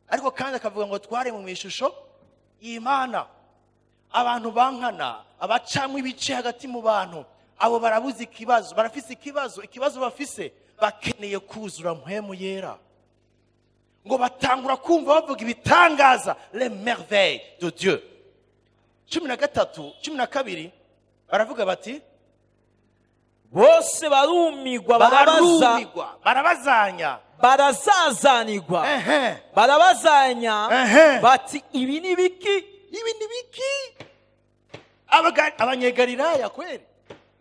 ariko kandi akavuga ngo twaremwe mu ishusho y'Imana. Abantu bankana, abacamwo ibice hagati mu bantu, abo barabuze ikibazo, barafise ikibazo. Ikibazo bafise, bakeneye kuzura Mpwemu Yera. Ngo batangura kumva bavuga ibitangaza, les merveilles de Dieu. 13, 12, baravuga bati: Bose barumigwa, barabaza. Barumigwa, barabazanya. Barazazanigwa, barabazanya bati: "Ibi ni biki?" Ibi ni biki? Abanyegalilaya kweri,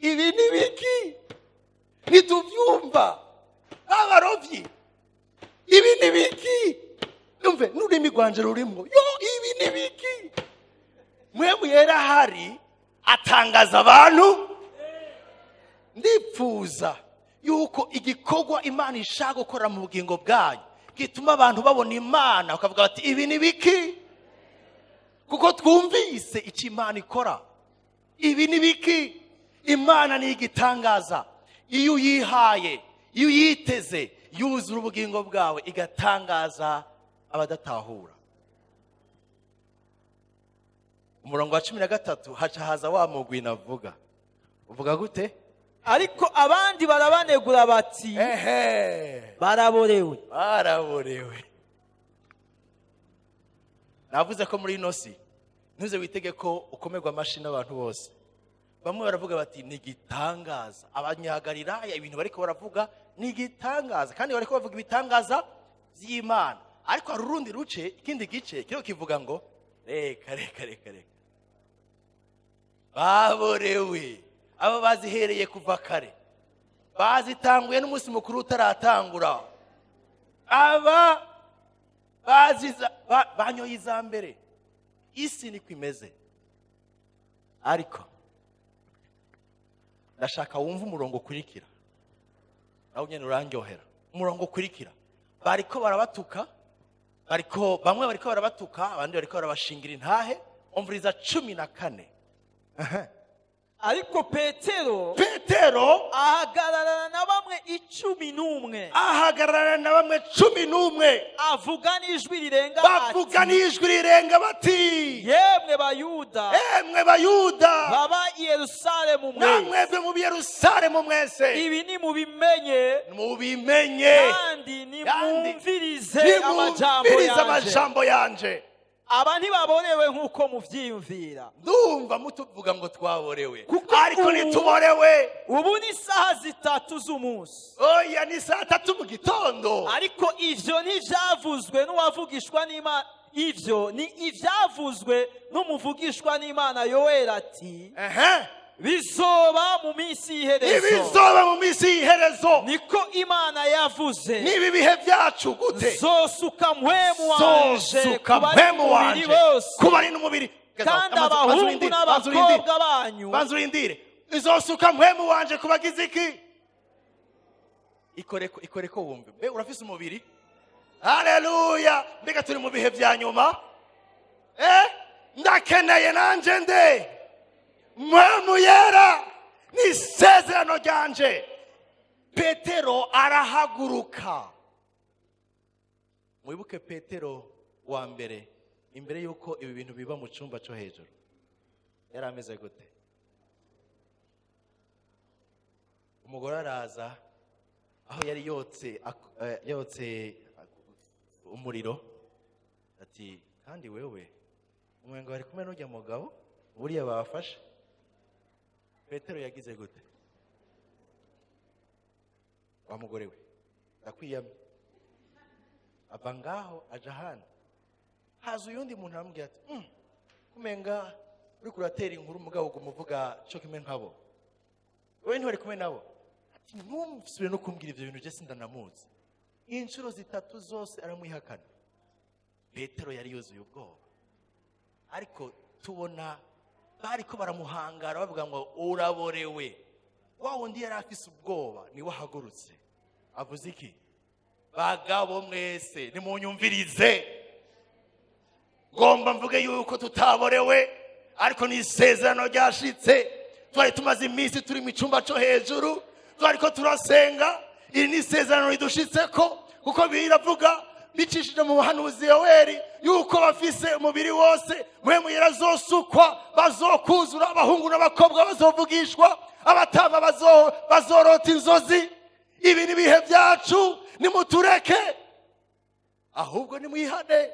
ibi ni biki? Ntitubyumva, abarovyi, ibi ni biki? Numve n'ururimi rwanje rurimwo yo, ibi ni biki? Mpwemu Yera ahari atangaza abantu. Ndipfuza yuko igikorwa Imana ishaka gukora mu bugingo bwanyu gituma abantu babona Imana, bakavuga bati: "Ibi ni biki?" Kuko twumvise icyo Imana ikora. Ibi ni biki? Imana ni igitangaza. Iyo uyihaye, iyo uyiteze, yuzura ubugingo bwawe, igatangaza abadatahura. Umurongo wa 13, haca haza wa mugwi navuga. Uvuga gute? Ariko abandi barabanegura bati: "Baraborewe." Baraborewe. Navuze ko muri ino si ntuze witege ko ukomerwa amashi n'abantu bose. Bamwe baravuga bati: "Ni igitangaza." Abanyagalilaya, ibintu bariko baravuga ni igitangaza, kandi bariko bavuga ibitangaza by'Imana. Ariko hari urundi ruce, ikindi gice kiriho kivuga ngo: "Reka, reka, reka, reka, baborewe." Abo bazihereye kuva kare, bazitanguye n'umunsi mukuru utaratangura. Aba baziza banyoye iza mbere. Isi niko imeze. Ariko ndashaka wumve umurongo ukurikira, nawe nyine urandyohera. Umurongo ukurikira, bariko barabatuka, bariko bamwe bariko barabatuka, abandi bariko barabashingira intahe. Umviriza 14. Ariko Petero Petero ahagararana na bamwe 11, ahagararana na bamwe 11, avuga n'ijwi rirenga bavuga ati: n'ijwi rirenga bati: "Yemwe Bayuda, "Emwe Bayuda, baba i Yerusalemu mwe, namwebwe mu Yerusalemu mwese, ibi nimubimenye, mubimenye, kandi kandi nimwumvirize amajambo nimwumvirize yanje. amajambo yanje. Aba ntibaborewe nk'uko muvyiyumvira, Ndumva mutuvuga ngo twaborewe, kuko ariko ntituborewe. Ubu ni isaha 3 z'umunsi. Oya, ni saa 3 mu gitondo. Ariko ivyo ntivyavuzwe n'uwavugishwa n'Imana, ivyo ni ivyavuzwe n'umuvugishwa n'Imana Yoweri ati: Bizoba mu minsi y'iherezo, ibizoba mu minsi y'iherezo, niko Imana yavuze, niba ibihe byacu gute, zosuka Mpwemu wanje zosuka ku bari Mpwemu mu mubiri wanje bose, ku bari n'umubiri, kandi abahungu n'abakobwa banyu." Banza urindire. Izosuka Mpwemu wanje ku bagize iki? Ikoreko, ikoreko, wumve. Mbe urafise umubiri? Haleluya! Mbega turi mu bihe bya nyuma? Ndakeneye nanje nde Mpwemu Yera, ni isezerano ryanje. Petero arahaguruka. Mwibuke Petero wa mbere, imbere y'uko ibi bintu biba mu cyumba cyo hejuru, yari ameze gute? Umugore araza aho yari yotse umuriro, ati: "Kandi wewe umwengo bari kumwe n'ujya mugabo buriya bafashe." Petero yagize gute? "Wa mugore we, ndakwiyamye." Ava ngaho aja ahandi. Haza uyundi muntu, aramubwira ati: "Kumenga uriko uratera inkuru, umugabo uguma uvuga co kimwe nkabo, wewe ntiwari kumwe nabo." Ati: "Ntumusubire no kumbwira ivyo bintu, je sindanamuzi." Inshuro zitatu zose aramwihakana. Petero yari yuzuye ubwoba, ariko tubona bariko baramuhangara bavuga ngo: "Uraborewe." Wa wundi yari afise ubwoba niwe ahagurutse, avuze iki? "Bagabo mwese, nimunyumvirize. Ngomba mvuge yuko tutaborewe, ariko ni isezerano ryashitse. Twari tumaze iminsi turi mu cyumba cyo hejuru, twariko turasenga. Iri ni isezerano ridushitseko, kuko biravuga bicishije mu buhanuzi Yoweri yuko bafise umubiri wose Mpwemu Yera azosukwa, bazokuzura, abahungu n'abakobwa bazovugishwa, abatama bazorota inzozi. Ibi ni ibihe byacu. Nimutureke, ahubwo nimwihane,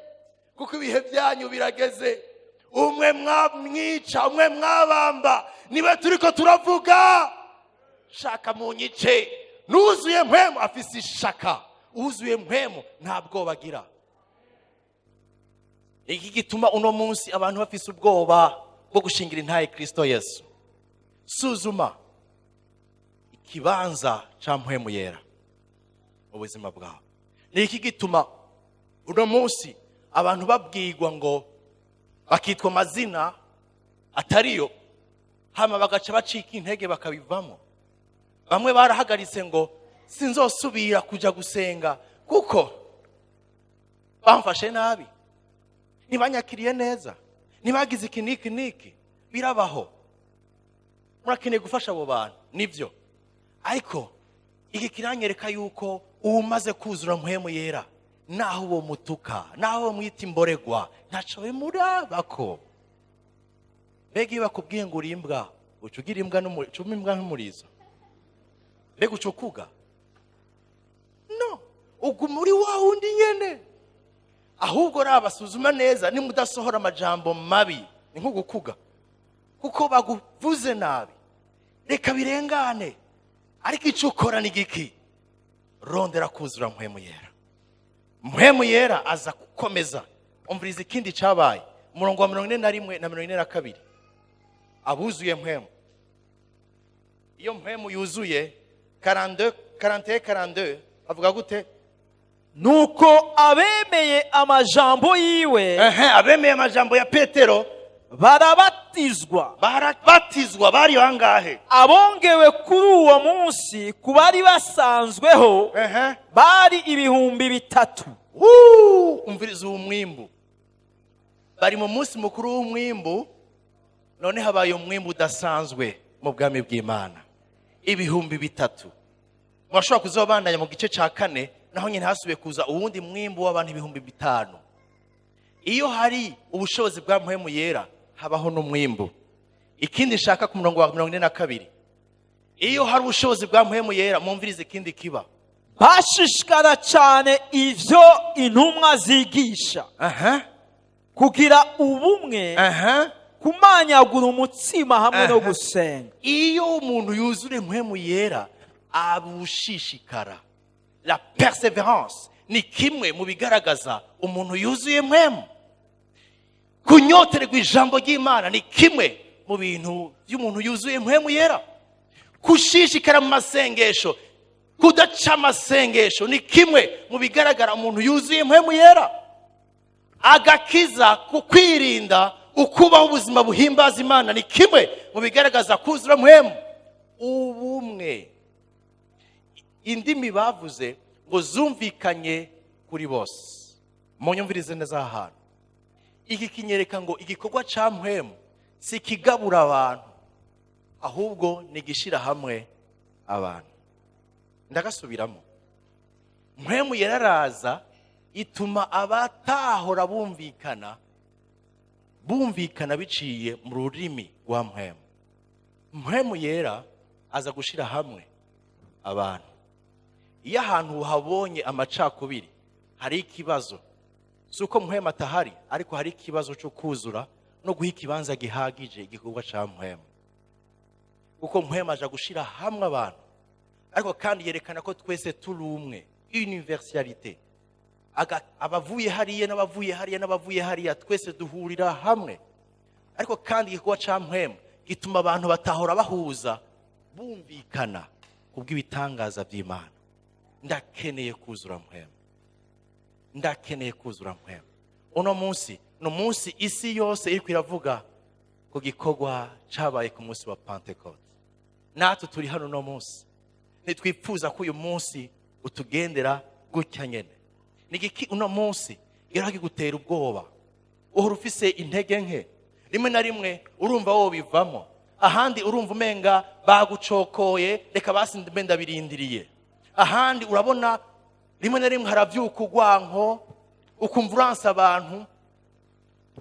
kuko ibihe byanyu birageze. Umwe mwamwica, umwe mwabamba, niwe turiko turavuga. Shaka munyice." Nuzuye Mpwemu, afise ishaka. Uzuye Mpwemu nta bwoba agira. Iki gituma uno munsi abantu bafise ubwoba bwo gushingira intahe Kristo Yesu. Suzuma ikibanza ca Mpwemu Yera mu buzima bwawe. Ni iki gituma uno munsi abantu babwirwa ngo bakitwa amazina atariyo, hama bagaca bacika intege, bakabivamo? Bamwe barahagaritse ngo: "Sinzosubira kuja gusenga kuko bamfashe nabi, ntibanyakiriye neza, ntibagize iki niki niki." Birabaho. Murakeneye gufasha abo bantu, nibyo, ariko iki kiranyereka yuko uwumaze kuzura Mpwemu Yera, naho uwo mutuka, naho uwo mwita imboregwa, ntaco bimurabako. Mbega iyo bakubwiye ngo uri imbwa, uca ugira imbwa uca uba imbwa nk'umurizo? Mbega uca ukuga? No uguma uri wa wundi nyene. Ahubwo rabasuzuma neza, nimudasohora amajambo mabi ni nko gukuga, kuko baguvuze nabi, reka birengane. Ariko icyo ukora ni giki? Rondera kuzura Mpwemu Yera. Mpwemu Yera aza gukomeza. Umviriza ikindi cyabaye, umurongo wa 41 na 42. Abuzuye Mpwemu, iyo Mpwemu yuzuye, 42, 41, 42, avuga gute? Nuko abemeye amajambo yiwe Abemeye amajambo ya Petero barabatizwa. Barabatizwa. Bari bangahe? Abongewe kuri uwo munsi ku bari basanzweho bari 3000. Wuu! Umviriza uwo mwimbu. Bari mu munsi mukuru w'umwimbu, none habaye umwimbu udasanzwe mu bwami bw'Imana, 3000. Murashobora kuzobandanya mu gice cya kane, naho nyine hasubiye kuza uwundi mwimbu w'abantu 5000. Iyo hari ubushobozi bwa Mpwemu Yera, habaho n'umwimbu. Ikindi nshaka ku murongo wa 42, iyo hari ubushobozi bwa Mpwemu Yera, mwumvirize ikindi kiba. Bashishikara cyane ivyo intumwa zigisha, kugira ubumwe, kumanyagura umutsima hamwe no gusenga. Iyo umuntu yuzura Mpwemu Yera, abushishikara. La persévérance ni kimwe mu bigaragaza umuntu yuzuye Mpwemu. Kunyotererwa ijambo ry'Imana ni kimwe mu bintu by'umuntu yuzuye Mpwemu Yera. Gushishikara mu masengesho, kudaca amasengesho, ni kimwe mu bigaragara umuntu yuzuye Mpwemu Yera. Agakiza, ku kwirinda, ukubaho ubuzima buhimbaza Imana, ni kimwe mu bigaragaza kuzura Mpwemu. Ubumwe, indimi bavuze ngo zumvikanye kuri bose. Munyumvirize neza aha hantu. Iki kinyereka ngo igikorwa ca Mpwemu si kigabura abantu, ahubwo ni igishira hamwe abantu. Ndagasubiramo: Mpwemu yararaza, ituma abatahora bumvikana bumvikana biciye mu rurimi rwa Mpwemu. Mpwemu Yera aza gushira hamwe abantu. Iyo ahantu habonye amacakubiri, hari ikibazo. Si uko Mpwemu atahari, ariko hari ikibazo cyo kuzura no guha ikibanza gihagije igikorwa ca Mpwemu, kuko Mpwemu aja gushira hamwe abantu, ariko kandi yerekana ko twese turi umwe, universalité. Abavuye hariya n'abavuye hariya n'abavuye hariya, twese duhurira hamwe. Ariko kandi igikorwa ca Mpwemu gituma abantu batahora bahuza bumvikana kubw'ibitangaza by'Imana. Ndakeneye kuzura Mpwemu, ndakeneye kuzura Mpwemu. Uno munsi ni umunsi isi yose iriko iravuga ku gikorwa cabaye ku munsi wa Pentecote. Natwe turi hano uno munsi, ntitwipfuza ko uyu munsi utugendera gutya nyene. Ni igiki uno munsi gera kigutera ubwoba? Uhora ufise intege nke, rimwe na rimwe urumva wobivamo, ahandi urumva umenga bagucokoye, reka basi mbe ndabirindiriye. Ahandi urabona rimwe na rimwe haravyuka urwanko, ukumva uransa abantu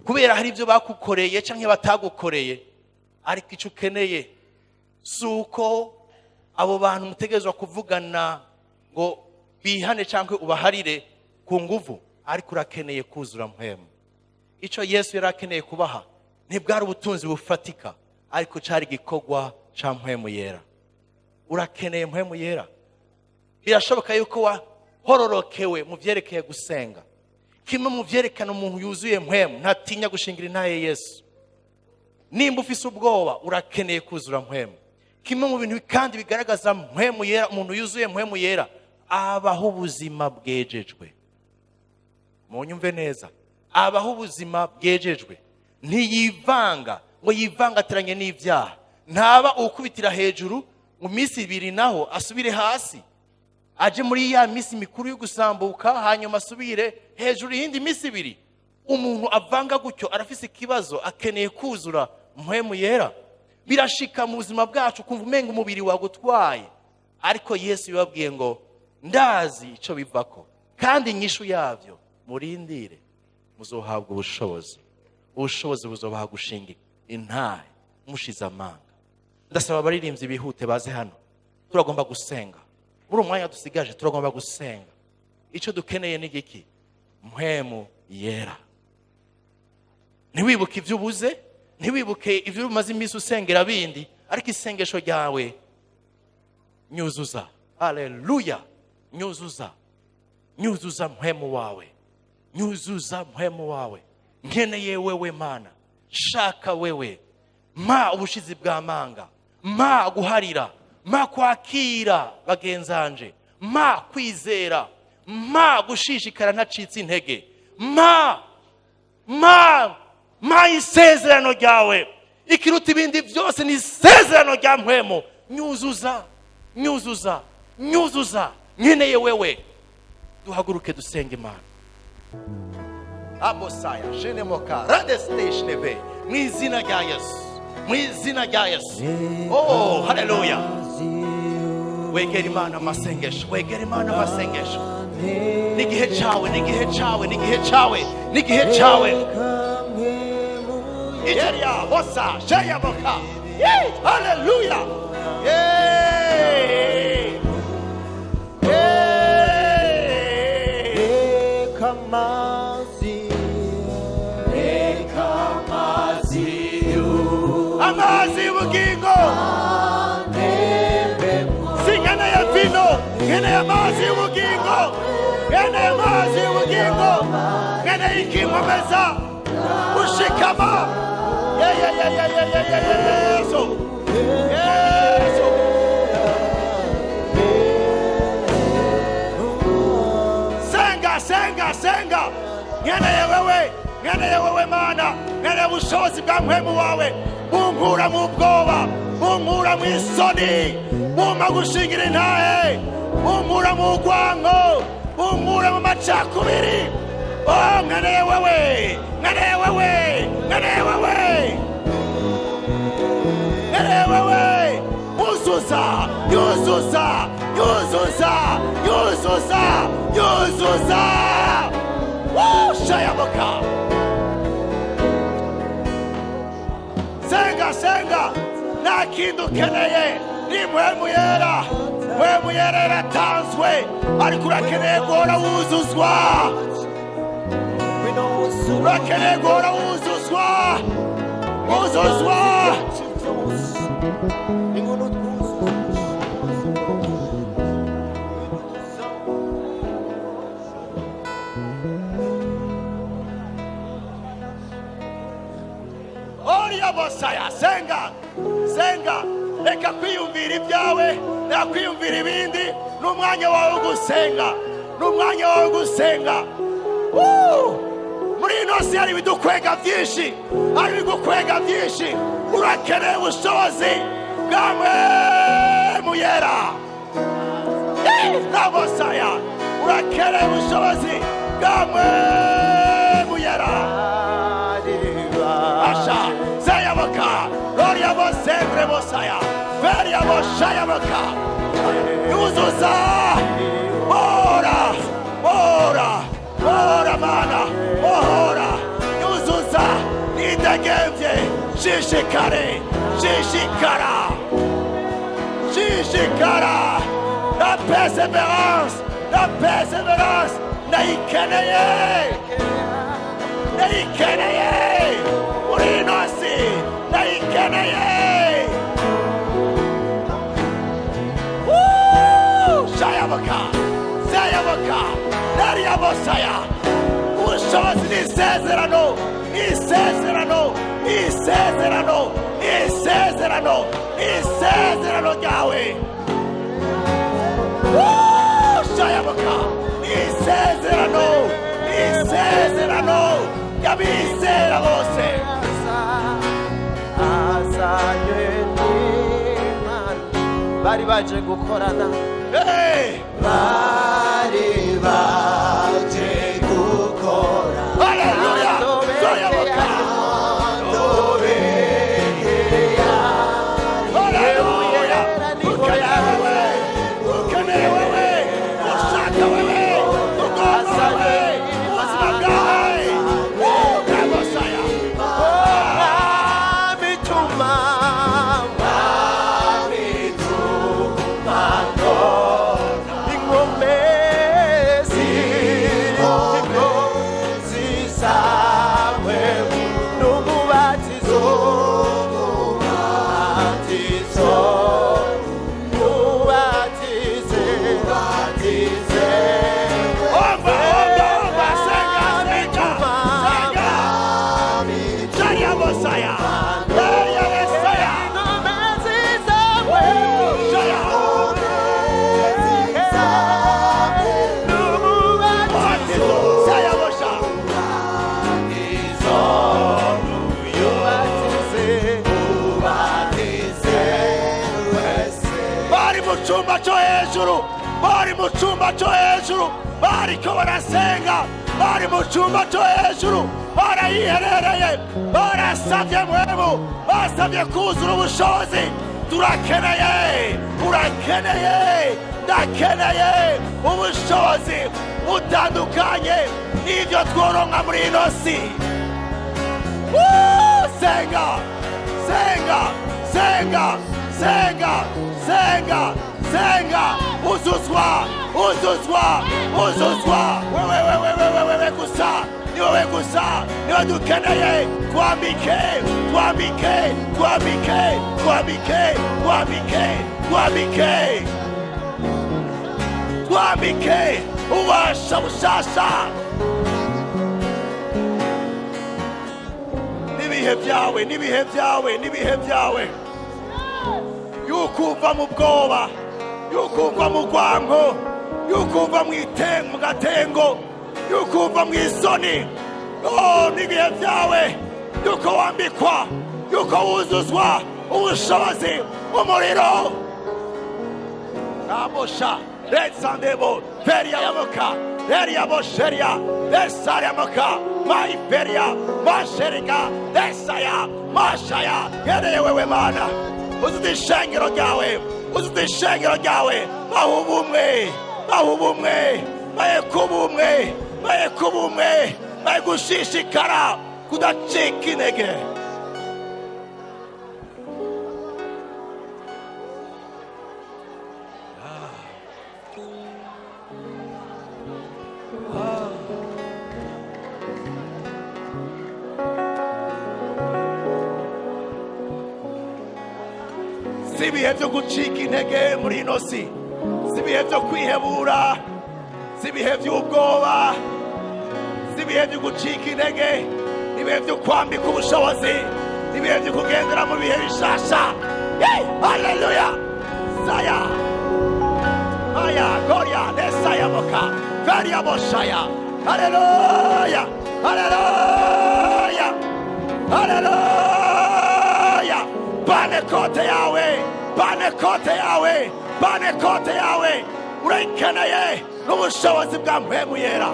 kubera hari ibyo bakukoreye canke batagukoreye. Ariko icyo ukeneye si uko abo bantu mutegerezwa kuvugana ngo bihane cyangwa ubaharire ku nguvu, ariko urakeneye kuzura Mpwemu. Icyo Yesu yari akeneye kubaha ntibwari ubutunzi bufatika, ariko cyari igikorwa cya Mpwemu Yera. Urakeneye Mpwemu Yera. Birashoboka yuko wahororokewe mu byerekeye gusenga. Kimwe mu byerekana umuntu yuzuye Mpwemu, ntatinya gushingira intahe Yesu. Nimba ufise ubwoba, urakeneye kuzura Mpwemu. Kimwe mu bintu kandi bigaragaza Mpwemu Yera, umuntu yuzuye Mpwemu Yera abaho ubuzima bwejejwe. Munyumve neza: abaho ubuzima bwejejwe, ntiyivanga ngo yivangatiranye n'ibyaha, ntaba ukubitira hejuru mu minsi 2 naho asubire hasi, aje muri ya minsi mikuru yo gusambuka, hanyuma asubire hejuru iyindi minsi 2. Umuntu avanga gutyo arafise ikibazo, akeneye kuzura Mpwemu Yera. Birashika mu buzima bwacu kumva umenga umubiri wagutwaye, ariko Yesu yababwiye ngo: "Ndazi icyo bivako kandi inyishu yabyo, murindire, muzohabwa ubushobozi. Ubushobozi buzobaha gushinga intahe mushize amanga." Ndasaba abaririmbyi bihute baze hano. Turagomba gusenga muri uwo mwanya dusigaje, turagomba gusenga. Icyo dukeneye ni igiki? Mpwemu Yera. Ntiwibuke ibyo ubuze, ntiwibuke ibyo umaze iminsi usengera bindi, ariko isengesho ryawe: "Nyuzuza, haleluya, nyuzuza, nyuzuza Mpwemu wawe, nyuzuza Mpwemu wawe. Nkeneye wewe Mana, shaka wewe, mpa ubushizi bw'amanga, mpa guharira, mpa kwakira bagenzanje, mpa kwizera, mpa gushishikara ntacitse intege, mpa, mpa, mpa isezerano ryawe." Ikiruta ibindi byose ni isezerano rya Mpwemu. Nyuzuza, nyuzuza, nyuzuza, nkeneye wewe. Duhaguruke dusenge Imana. Abosaya shenemoka radesteshneve, mu izina rya Yesu, mu izina rya Yesu. Oh, haleluya! Wegera Imana amasengesho, wegera Imana amasengesho. N'igihe cyawe, n'igihe cyawe, n'igihe cyawe, n'igihe cyawe. Igeria bosa sheyaboka. Haleluya! Hey! Hey! Reka amazi, reka amazi. Amazi y'ubugingo. Si nkeneye vino, nkeneye amazi y'ubugingo, nkeneye amazi y'ubugingo, nkeneye ikinkomeza gushikama. Ye, ye, ye, ye, ye, ye, ye, ye, Yesu, Yesu! Senga, senga, senga! Nkeneye wewe, nkeneye wewe Mana, nkeneye ubushobozi bwa Mpwemu wawe bunkura mu bwoba, bunkura mu isoni, bumpa gushingira intahe, bunkura mu rwango, bunkura mu macakubiri. Oh, nkeneye wewe, nkeneye wewe, nkeneye wewe, nkeneye wewe. Yuzuza, yuzuza, yuzuza, yuzuza, yuzuza! Woo, shayaboka! Senga, senga! Nta kindi ukeneye, ni Mpwemu Yera. Mpwemu Yera yaratanzwe, ariko urakeneye guhora wuzuzwa, urakeneye guhora wuzuzwa, wuzuzwa. Inkono twuzuze. Oriya bosaya, senga, senga! Reka kwiyumvira ibyawe, reka kwiyumvira ibindi. Ni umwanya wawe wo gusenga, ni umwanya wawe wo gusenga. Woo! Muri ino si hari ibidukwega byinshi, hari ibigukwega byinshi. Urakeneye ubushobozi bwa Mpwemu Yera. Rabosaya, urakeneye ubushobozi bwa Mpwemu Yera. Asha zayaboka roriabo sembre bosaya feriabo shayaboka. Yuzuza, ora, ora, ora Mana, ohora, yuzuza! Nidegemvye, shishikare, shishikara, shishikara! La persévérance, la persévérance, ndayikeneye, ndayikeneye muri ino si, ndayikeneye. Woo! Shayaboka, zayaboka, nariyabosaya. Ubushobozi ni isezerano, ni isezerano, ni isezerano, ni isezerano, ni isezerano ryawe. Woo! Shayaboka, ni isezerano, ni isezerano ry'abizera bose. Azanye n'Imana bari baje gukorana. Hey! Bari baje gukora. Haleluya! Shayaboka! cyumba cyo hejuru, bari mu cyumba cyo hejuru, bariko barasenga, bari mu cyumba cyo hejuru, barayiherereye, barasabye Mpwemu, basabye kuzura ubushobozi. Turakeneye, urakeneye, ndakeneye ubushobozi butandukanye n'ibyo tworonka muri ino si. Woo! Senga, senga, senga, senga, senga, senga, uzuzwa, uzuzwa, uzuzwa. Wewe, wewe, wewe, wewe gusa, ni wewe gusa, niwe dukeneye. Twambike, twambike, twambike, twambike, twambike, twambike, twambike ubasha bushasha. N'ibihe byawe, n'ibihe byawe, n'ibihe byawe, yuko uva mu bwoba, yuko uva mu rwanko, yuko uva mu gatengo, yuko uva mu isoni. Oh, n'ibihe byawe yuko wambikwa, yuko wuzuzwa ubushobozi, umuriro. Rabosha retsandebo feria yamoka feria bosheria desariamoka maiferia masherika desaya mashaya. Yereye wewe Mana, uzuze ishengero ryawe, uzuze ishengero ryawe. Baha ubumwe, baha ubumwe, bahe kuba umwe, bahe kuba umwe, bahe gushishikara kudacika intege. Si ibihe byo gucika intege muri ino si, si ibihe byo kwihebura, si ibihe by'ubwoba, si ibihe byo gucika intege, ni ibihe byo kwambika ubushobozi, ni ibihe byo kugendera mu bihe bishasha. Yey! Haleluya! Saya aya goria desaya moka feria boshaya. Haleluya, haleluya, haleluya! Pane kote yawe, pane kote yawe, pane kote yawe, urayikeneye n'ubushobozi bwa Mpwemu Yera.